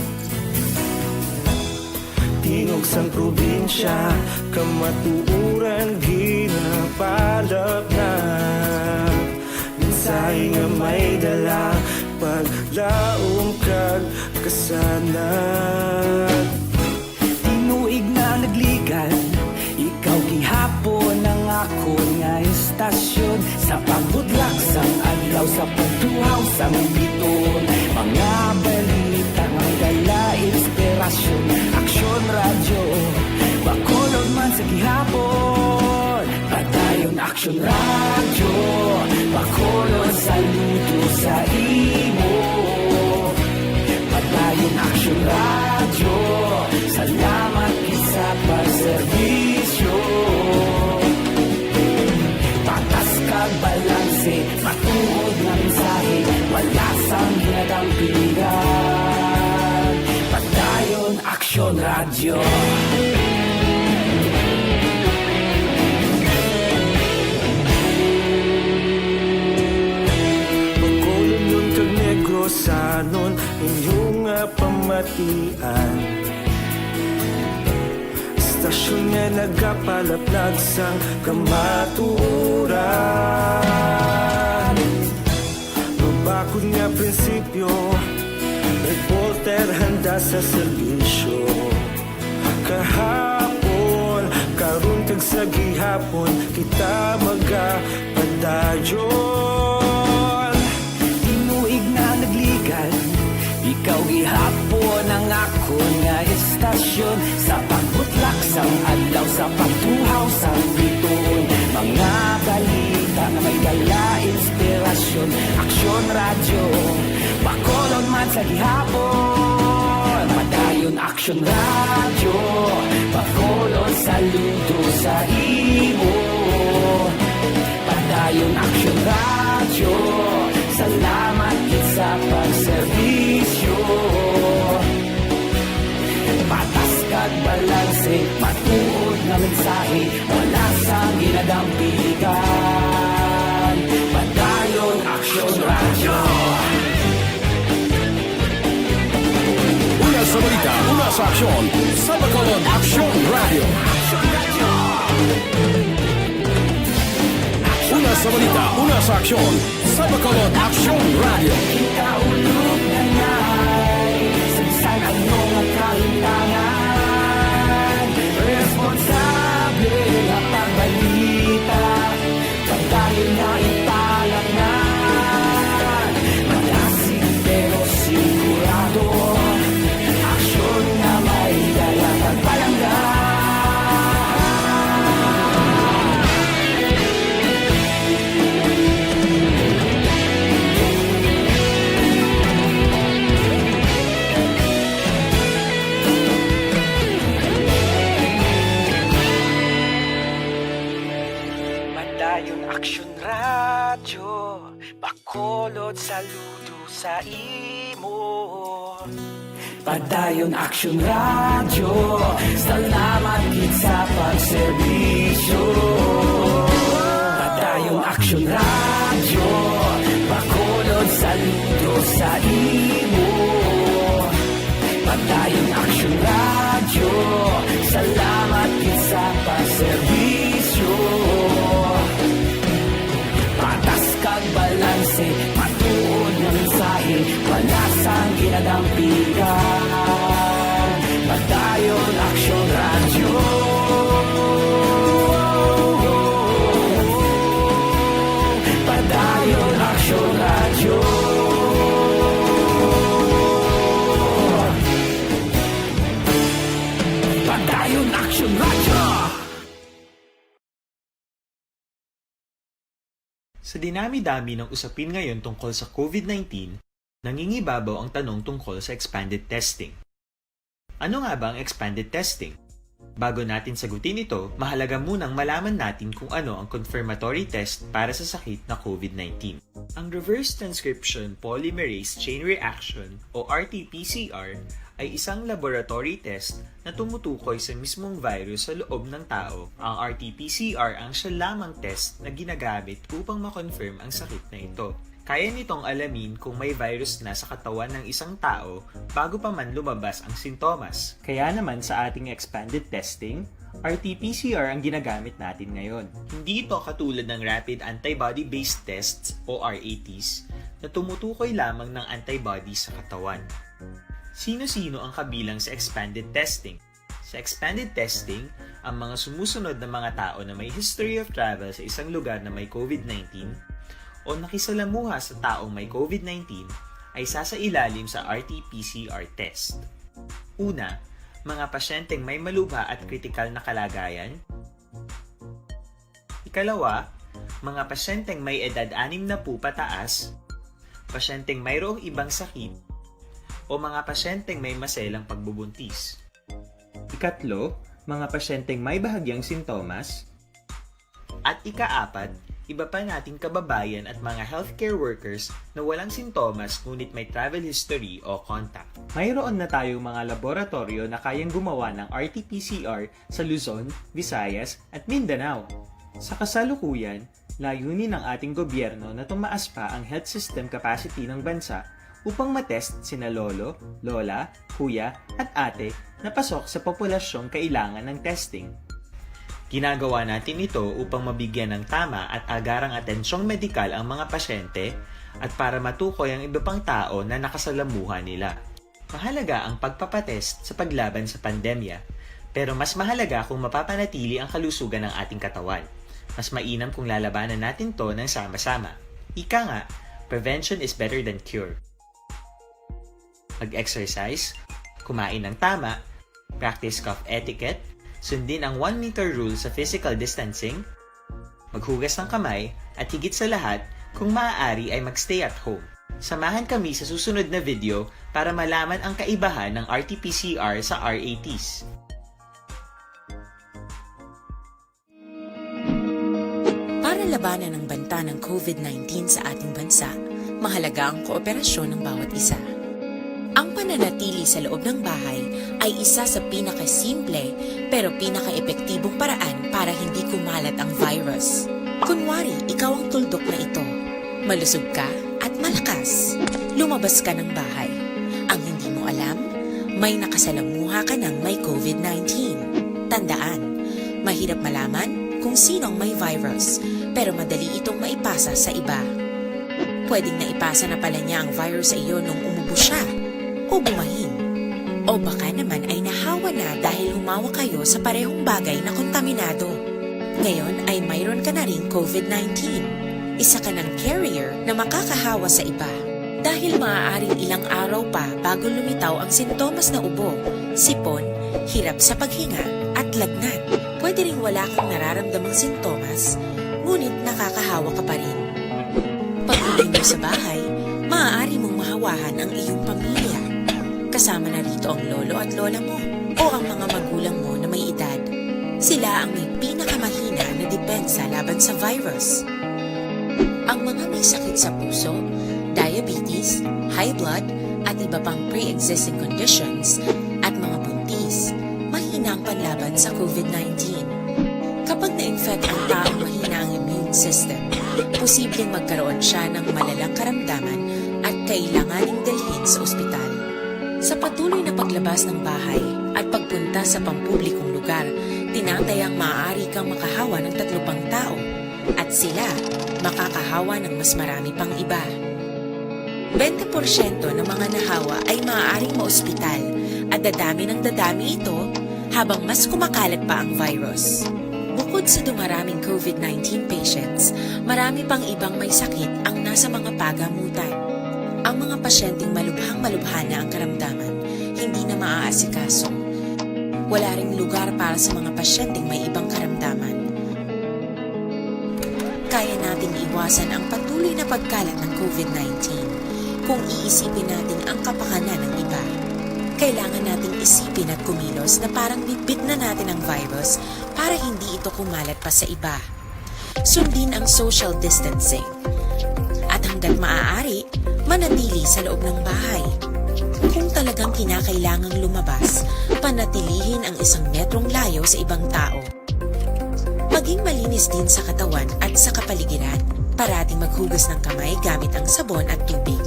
Tingog sang probinsya, kamatuoran ginapalapnap. Mensahe nga may dala, paglaom kag kasanag. Tinuig na nagligan, ikaw gihapon ang akon nga estasyon. Sa pagbudlak sang adlaw, sa pagtuhaw sang bituon, mga balita nga dala inspirasyon. Aksyon Radyo, Bacolod man sa gihapon. Padayon Aksyon Radyo, Bacolod, saludo sa imo. Padayon Aksyon Radyo, salamat gid sa pagserbisyo. Patas kag balanse, matuod nga mensahe, wala sang Bacolodnon kag Negrosanon, inyo nga pamatian. Istasyon nga nagapalaplag sang kamatuoran. Mabakod nga prinsipyo, reporter handa sa serbisyo. Kahapon, karon kag sa gihapon, kita magapadayon. Tinuig na nagligad, ikaw gihapon ang akon nga istasyon. Sa pagbutlak sang adlaw, sa pagtuhaw sang bituon, mga balita nga may dala inspirasyon. Aksyon Radyo, Bacolod man sa gihapon. Padayon Aksyon Radyo, Bacolod saludo sa imo. Padayon Aksyon Radyo, salamat gid sa pagserbisyo. Patas kag balanse, matuod nga mensahe, wala sang ginadampigan. Padayon Aksyon Radyo. Una sa balita, una sa aksyon, sa Bacolod Aksyon Radyo. Una sa balita, una sa aksyon, sa Bacolod Aksyon Radyo. Kita ulog na ngay, sa bisan ano nga kahimtangan, responsable nga pagbalita. Padayon nga ipalatnan, malasig pero sigurado. Aksyon nga may dala kag palangga. Padayon Aksyon Radyo, Bacolod saludo sa imo. Padayon Aksyon Radyo, salamat gid sa pagserbisyo. Padayon Aksyon Radyo, Bacolod saludo sa imo. Padayon Aksyon Radyo, salamat gid sa pagserbisyo. Patas kag balanse, matuod nga mensahe, wala sang ginadampigan. Padayon Aksyon Radyo. Padayon Aksyon Radyo. Padayon Aksyon Radyo. Sa dinami-dami ng usapin ngayon tungkol sa COVID nineteen, nangingibabaw ang tanong tungkol sa expanded testing. Ano nga ba ang expanded testing? Bago natin sagutin ito, mahalaga munang malaman natin kung ano ang confirmatory test para sa sakit na COVID nineteen. Ang reverse transcription polymerase chain reaction o R T P C R ay isang laboratory test na tumutukoy sa mismong virus sa loob ng tao. Ang R T P C R ang siya lamang test na ginagamit upang ma-confirm ang sakit na ito. Kaya nitong alamin kung may virus na sa katawan ng isang tao bago pa man lumabas ang sintomas. Kaya naman sa ating expanded testing, R T P C R ang ginagamit natin ngayon. Hindi ito katulad ng rapid antibody-based tests o R A Ts na tumutukoy lamang ng antibodies sa katawan. Sino-sino ang kabilang sa expanded testing? Sa expanded testing, ang mga sumusunod na mga tao na may history of travel sa isang lugar na may COVID nineteen o nakisalamuha sa taong may COVID nineteen ay sasailalim sa R T P C R test. Una, mga pasyenteng may malubha at kritikal na kalagayan. Ikalawa, mga pasyenteng may edad anim na po pataas, pasyenteng mayroong ibang sakit, o mga pasyenteng may maselang pagbubuntis. Ikatlo, mga pasyenteng may bahagyang sintomas. At ikaapat, Iba pa nating kababayan at mga healthcare workers na walang sintomas ngunit may travel history o contact. Mayroon na tayong mga laboratoryo na kayang gumawa ng R T P C R sa Luzon, Visayas, at Mindanao. Sa kasalukuyan, layunin ng ating gobyerno na tumaas pa ang health system capacity ng bansa upang matest sina lolo, lola, kuya, at ate na pasok sa populasyong kailangan ng testing. Ginagawa natin ito upang mabigyan ng tama at agarang atensyong medikal ang mga pasyente at para matukoy ang iba pang tao na nakasalamuha nila. Mahalaga ang pagpapatest sa paglaban sa pandemya, pero mas mahalaga kung mapapanatili ang kalusugan ng ating katawan. Mas mainam kung lalabanan natin to ng sama-sama. Ika nga, prevention is better than cure. Mag-exercise, kumain ng tama, practice cough etiquette, sundin ang one meter rule sa physical distancing, maghugas ng kamay, at higit sa lahat, kung maaari ay mag-stay at home. Samahan kami sa susunod na video para malaman ang kaibahan ng R T P C R sa R A Ts. Para labanan ang banta ng COVID nineteen sa ating bansa, mahalaga ang kooperasyon ng bawat isa. Ang pananatili sa loob ng bahay ay isa sa pinakasimple pero pinakaepektibong paraan para hindi kumalat ang virus. Kunwari, ikaw ang tuldok na ito. Malusog ka at malakas. Lumabas ka ng bahay. Ang hindi mo alam, may nakasalamuha ka ng may COVID nineteen. Tandaan, mahirap malaman kung sino ang may virus, pero madali itong maipasa sa iba. Pwedeng naipasa na pala niya ang virus sa iyo nung umubo siya, o bumahin. O baka naman ay nahawa na dahil humawak kayo sa parehong bagay na kontaminado. Ngayon ay mayroon ka na ring COVID nineteen. Isa ka ng carrier na makakahawa sa iba. Dahil maaaring ilang araw pa bago lumitaw ang sintomas na ubo, sipon, hirap sa paghinga, at lagnat. Pwede ring wala kang nararamdamang sintomas, ngunit nakakahawa ka pa rin. Pag-uwi mo sa bahay, maaari mong mahawahan ang iyong pamilya. Kasama na rito ang lolo at lola mo o ang mga magulang mo na may edad. Sila ang may pinakamahina na depensa laban sa virus. Ang mga may sakit sa puso, diabetes, high blood, at iba pang pre-existing conditions, at mga buntis, mahina ang panlaban sa COVID nineteen. Kapag na-infect ang taong mahina ang immune system, posibleng magkaroon siya ng malalang karamdaman at kailanganing dalhin sa ospital. Sa patuloy na paglabas ng bahay at pagpunta sa pampublikong lugar, tinatayang maaari kang makahawa ng tatlo pang tao at sila makakahawa ng mas marami pang iba. Bente porsyento ng mga nahawa ay maaaring maospital at dadami ng dadami ito habang mas kumakalat pa ang virus. Bukod sa dumaraming COVID nineteen patients, marami pang ibang may sakit ang nasa mga pagamutan. Ang mga pasyenteng malubhang-malubha na ang karamdaman, hindi na maaasikaso. Wala ring lugar para sa mga pasyenteng may ibang karamdaman. Kaya nating iwasan ang patuloy na pagkalat ng COVID nineteen kung iisipin natin ang kapakanan ng iba. Kailangan nating isipin at kumilos na parang bitbit na natin ang virus para hindi ito kumalat pa sa iba. Sundin ang social distancing. At hanggat maaari, manatili sa loob ng bahay. Kung talagang kinakailangang lumabas, panatilihin ang isang metrong layo sa ibang tao. Maging malinis din sa katawan at sa kapaligiran. Parating maghugas ng kamay gamit ang sabon at tubig.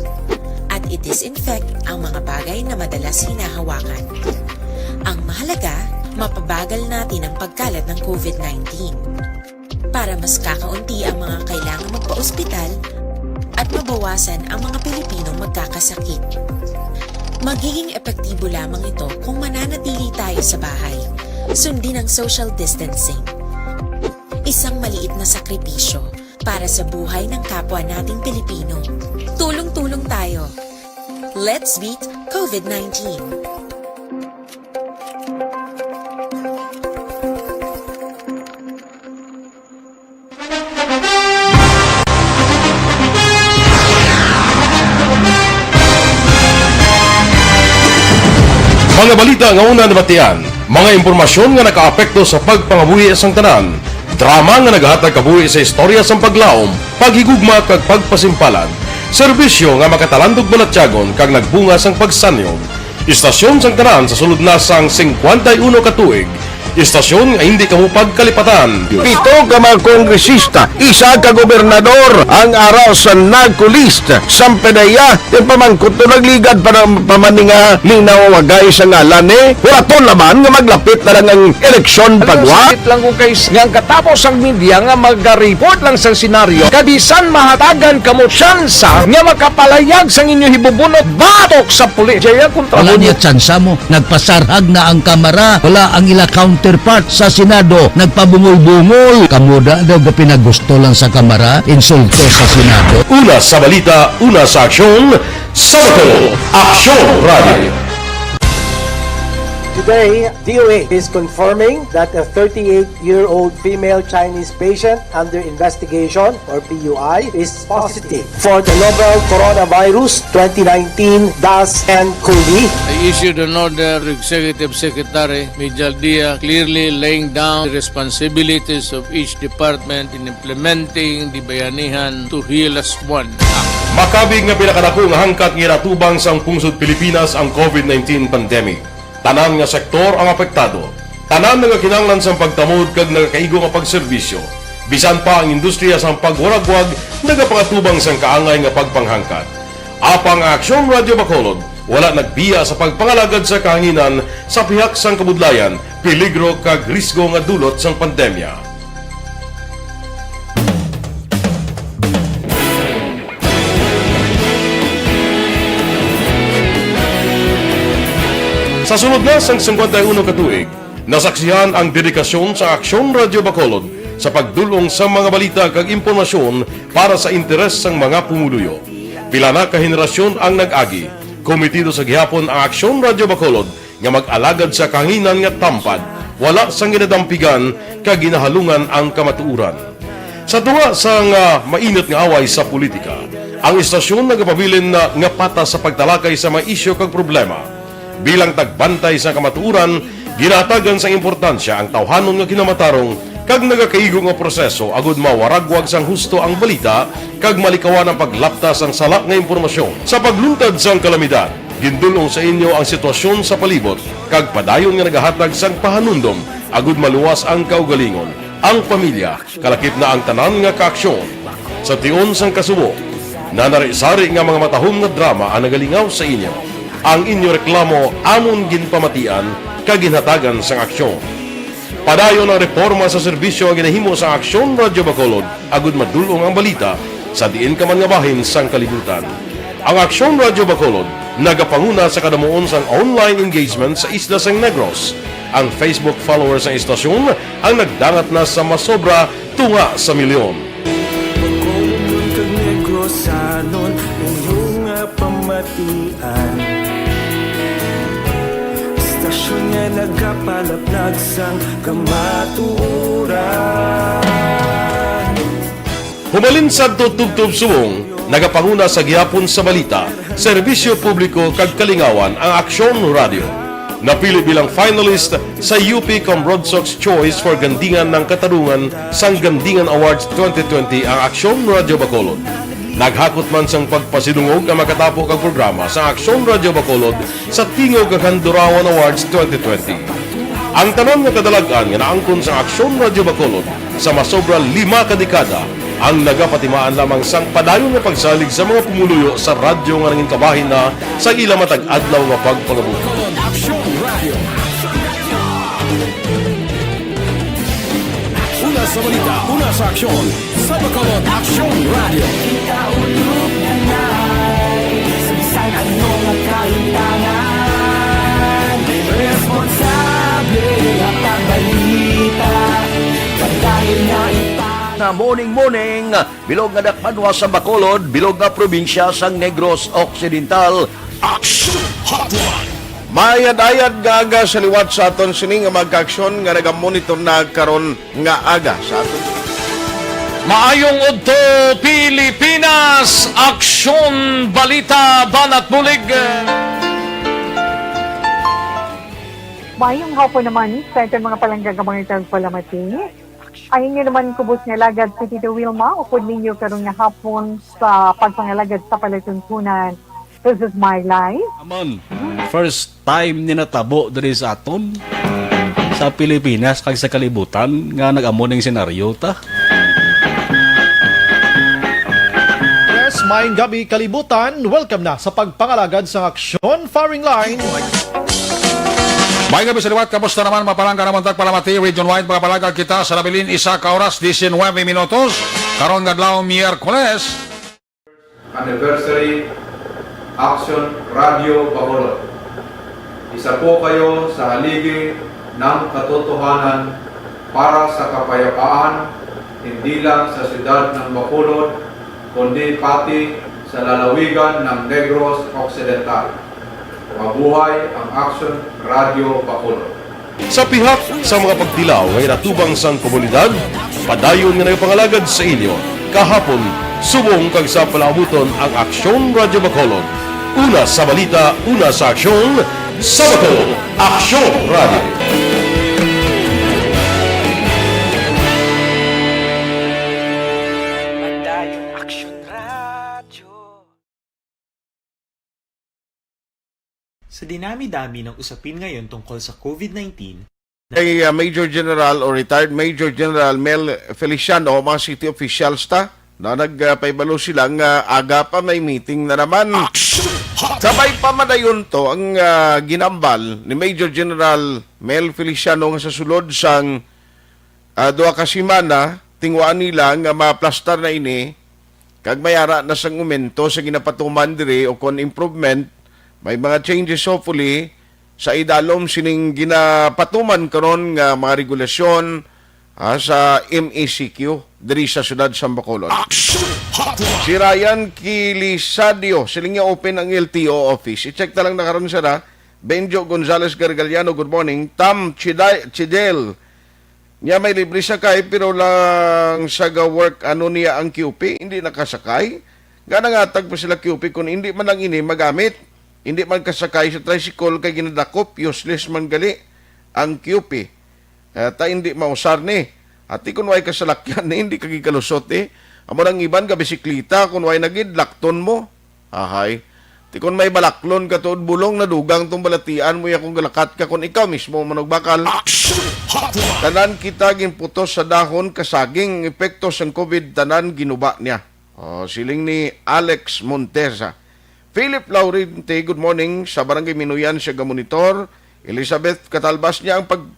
At i-disinfect ang mga bagay na madalas hinahawakan. Ang mahalaga, mapabagal natin ang pagkalat ng COVID nineteen. Para mas kakaunti ang mga kailangang magpa-ospital at mabawasan ang mga Pilipinong magkakasakit. Magiging epektibo lamang ito kung mananatili tayo sa bahay. Sundin ang social distancing. Isang maliit na sakripisyo para sa buhay ng kapwa nating Pilipino. Tulong-tulong tayo. Let's beat COVID nineteen. Mga balita nga una nabatian, mga impormasyon nga nakaapekto sa pagpangabuhi sang tanan. Drama nga nagahatag kabuhi sa istorya sang paglaom, paghigugma, kag pagpasimpalan. Serbisyo nga makatalandog balatyagon kag nagbunga sang pagsanyog. Istasyon sang tanan sa sulod na sang singkwenta y uno ka tuig. Istasyon nga hindi kamo pagkalipatan. Pito ka mga kongresista, isa ka gobernador ang ara sa NAGCO list. Sampanaya, yung pamangkot to nagligad pa ng pamaninga ni nawawagay sa ngalan ni Horaton Laban nga maglapit na lang ang eleksyon. Alam mo, pagwa. Sakit lang kung kay s-, nga ang katapos ang media nga maga-report lang sa senaryo, kabisan mahatagan kamo tsansa nga makapalayag sang inyo hibubunot batok sa pulis. Jaya kontra. Wala mo niya tsansa mo. Nagpasarhag na ang Kamara. Wala ang ila counterpart sa Senado. Nagpabungol-bungol. Kamo da daw ga pinagusto lang sa Kamara, insulto sa Senado. Una sa balita, una sa aksyon, sa Bacolod, Aksyon Radio. Today, D O A is confirming that a thirty-eight-year-old female Chinese patient under investigation, or P U I, is positive for the novel coronavirus twenty nineteen dash N cov. I issued an order to Executive Secretary Mijal Dia, clearly laying down the responsibilities of each department in implementing the Bayanihan to Heal Us One Act. Makabig nga pinakadako nga hangkat nga ginatubang sang pungsod Pilipinas ang covid nineteen pandemic. Tanan nga sektor ang apektado. Tanan nagakinahanglan sang pagtamod kag nagakaigo nga pagserbisyo. Bisan pa ang industriya sang pagwaragwag nagapangatubang sang kaangay nga pagpanghangkat. Apang ang Aksyon Radyo Bacolod wala nagbiya sa pagpangalagad sa kahanginan sa pihak sang kabudlayan, peligro kag risgo nga dulot sang pandemya. Sa sulod na sang singkwenta y uno ka tuig, nasaksihan ang dedikasyon sa Aksyon Radyo Bacolod sa pagdul-ong sa mga balita kag impormasyon para sa interes sang mga pumuluyo. Pila na ka henerasyon ang nag-agi, kometido sa gihapon ang Aksyon Radyo Bacolod nga mag-alagad sa kahanginan nga tampad, wala sang ginadampigan kag ginahalungan ang kamatuoran. Sa tunga sang, ah, mainit nga away sa politika, ang istasyon nagapabilin na nga patas sa pagtalakay sa mga isyu kag problema. Bilang tagbantay sa kamatuoran, ginahatagan sang importansya ang tawhanon nga kinamatarong kag nagakaigo nga proseso agud mawaragwag sang husto ang balita kag malikawan ang paglapta sang sala nga impormasyon. Sa pagluntad sang kalamidad, gindul-ong sa inyo ang sitwasyon sa palibot kag padayon nga nagahatag sang pahanumdom agud maluwas ang kaugalingon, ang pamilya, kalakip na ang tanan nga kaaksyon. Sa tion sang kasubo, nanari-sari nga mga matahom nga drama ang nagalingaw sa inyo. Ang inyo reklamo amon ginpamatian kag ginhatagan sang aksyon. Padayon ang reporma sa serbisyo nga ginahimo sang Aksyon Radyo Bacolod agud madul-ong ang balita sa diin ka man nga bahin sang kalibutan. Ang Aksyon Radyo Bacolod nagapanguna sa kadamuon sang online engagement sa isla sang Negros. Ang Facebook followers sang istasyon ang nagdangat na sa masobra tunga sa milyon. Bacolodnon kag Negrosanon, inyo nga pamatian. Istasyon nga nagapalaplag sang kamatuoran. Humalin sadto tubtob subong, nagapanguna sa gihapon sa balita, serbisyo publiko kag kalingawan ang Aksyon Radyo. Napili bilang finalist sa U P Comrod Sox Choice for Gandingan ng Katarungan sang Gandingan Awards twenty twenty ang Aksyon Radyo Bacolod. Naghakot man sang pagpasidungog ang makatapo kag programa sa Aksyon Radyo Bacolod sa Tingog kag Handurawan Awards twenty twenty. Ang tanan nga kadalag-an nga naangkon sa Aksyon Radyo Bacolod sa masobra lima ka dekada ang nagapatimaan lamang sang padayon nga pagsalig sa mga pumuluyo sa radyo nga nangin kabahin na sa ila matag adlaw nga pagpangabuhi. Aksyon Radio. Una sa balita, una sa aksyon, sa Bacolod Aksyon Radio. Sa bisan ano nga kaintanan, responsable nga pagbalita, pagdahil nga ipa- Na morning, morning, bilog nga dakpanwa sa Bacolod, bilog nga probinsya sang Negros Occidental. Action Hotline. Maayad-ayad nga aga sa liwat sa aton sini nga mga kaaksyon nga nagamonitor na karon nga aga sa aton. Maayong udto, Pilipinas! Aksyon, balita, banat bulig. Maayong hapon naman sa aton mga palangga nga mga tagpalamati. Ang inyo naman kubos nga alagad si Tito Wilma, upod ninyo karon nga hapon sa pagpangalagad sa palatuntunan. This is my life. Amon, first time ni natabo diri sa aton, sa Pilipinas kag sa kalibutan, nga nag-amo ning senaryo ta. Yes, maayong gabi, kalibutan. Welcome na sa pagpangalagad sang Aksyon Firing Line. May gabi sa liwat, kamusta naman? Mapalangga naman tagpalamati, Region Wide, mga palagag kita sa nabilin, isa ka oras, diecinuebe minutos. Karon nga adlaw, Miyerkules. Anniversary, Aksyon Radio Bacolod. Isa po kayo sa haligi ng katotohanan para sa kapayapaan, hindi lang sa siyudad ng Bacolod, kundi pati sa lalawigan ng Negros Occidental. Mabuhay ang Aksyon Radio Bacolod. Sa pihak sa mga pagtilaw nga ginatubang sang komunidad, padayon nga nagapangalagad sa inyo kahapon, subong kag sa palaabuton ang Aksyon Radio Bacolod. Una sa balita, una sa aksyon, sa Bacolod, Aksyon Radio. Padayon Aksyon Radio. Sa dinami-dami ng usapin ngayon tungkol sa COVID nineteen, Kay, ah, Major General o retired Major General Mel Feliciano, mga city officials ta, na nagpahibalo sila nga aga pa may meeting na naman. Action Hotline! Sabay pa madayon to ang, ah, ginambal ni Major General Mel Feliciano nga sa sulod sang, ah, duha ka semana, tinguhaan nila nga maplastar na ini kag may ara na sang umento sa ginapatuman diri o kon improvement, may mga changes hopefully sa idalom sining ginapatuman karon nga mga regulasyon, ah, sa M E C Q diri sa siyudad sa Bacolod. Action Hotline! Si Ryan Quilisadio, siling niya open ang L T O office. I-check ta lang na karon, sir, ha? Benjo Gonzalez Gargaliano, good morning. Tam Chida-, Chidel, niya may libre sakay, pero lang sa ga-work, ano niya ang Q P, hindi nakasakay. Nga nangatag pa sila Q P kung hindi man lang ini magamit. Hindi man kasakay sa tricycle kay ginadakop, useless man gali ang Q P. Eh, ta hindi mausar ni. Ati kung way kasalakyan ni, hindi ka gikalusot eh. Amo nang iban ka bisikleta, kung way nagid, lakton mo. Ahay. Ti kon may balaklon ka tuod bulong, nadugang tong balatian mo, ya kung galakat ka, kon ikaw mismo manugbakal. Action Hotline! Tanan kita ginputos sa dahon, kasaging epekto sang COVID, tanan ginuba niya. Oh, siling ni Alex Montesa. Philip Laurente, good morning. Sa Barangay Minuyan siya gamonitor. Elizabeth Catalbas niya ang pag-,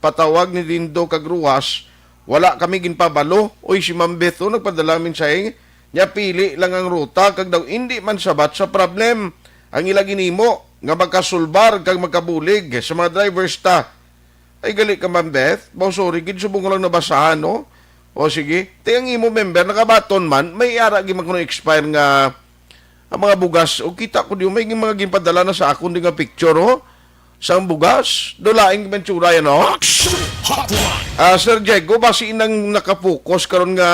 patawag ni Dindo kag Ruas, wala kami ginpabalo. Uy, si Ma'am Beth, oh, nagpadala mensahe niya, pili lang ang ruta kag daw indi man sabat sa problem ang ila ginimo nga makasulbar kag makabulig sa mga drivers ta. Ay, gali ka, Ma'am Beth. Baw, sorry gid, subong ko lang nabasahan, no? O, sige. Ti ang imo member, nakabaton man, may ara gyud man kuno expire nga ang mga bugas, o kita ko diyo, may mga ginpadala na sa akon di nga picture, oh. Sang bugas, dulaing man tsura yan, oh. Action Hotline! Ah, Sir Diego, basi nang nakapokus karon nga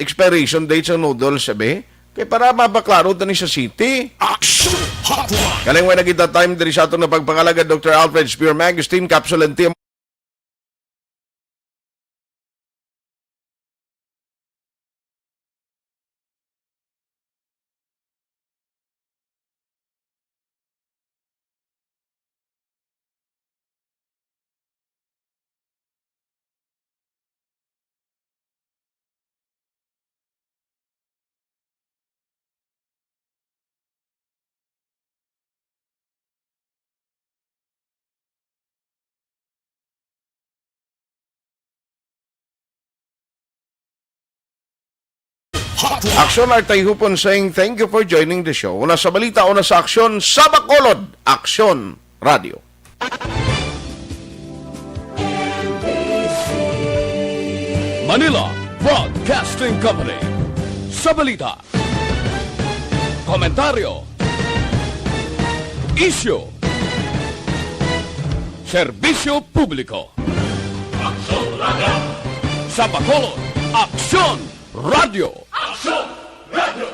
expiration date sa noodles, sabi? Kay para mapaklaro ta ni sa city. Action Hotline! Kaling way na kita time diri sa aton nga pagpangalagad, Doctor Alfred Spearman, Agustin Capsulante. Aksyon Artay Hupon saying thank you for joining the show. Una sa balita, una sa aksyon, sa Bacolod, Aksyon Radio. Manila Broadcasting Company. Sa balita, komentaryo, isyu, serbisyo publiko. Aksyon Radio. Sa Bacolod, Aksyon Radio. Aksyon Radio.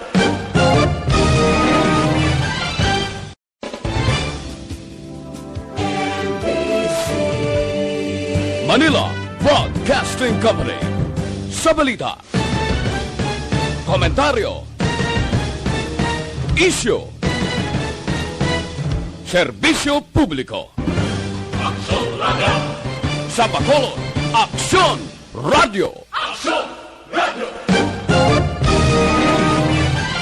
Manila Broadcasting Company. Sa balita, komentaryo, isyu, serbisyo publiko. Aksyon Radio. Sa Bacolod, Aksyon Radio. Aksyon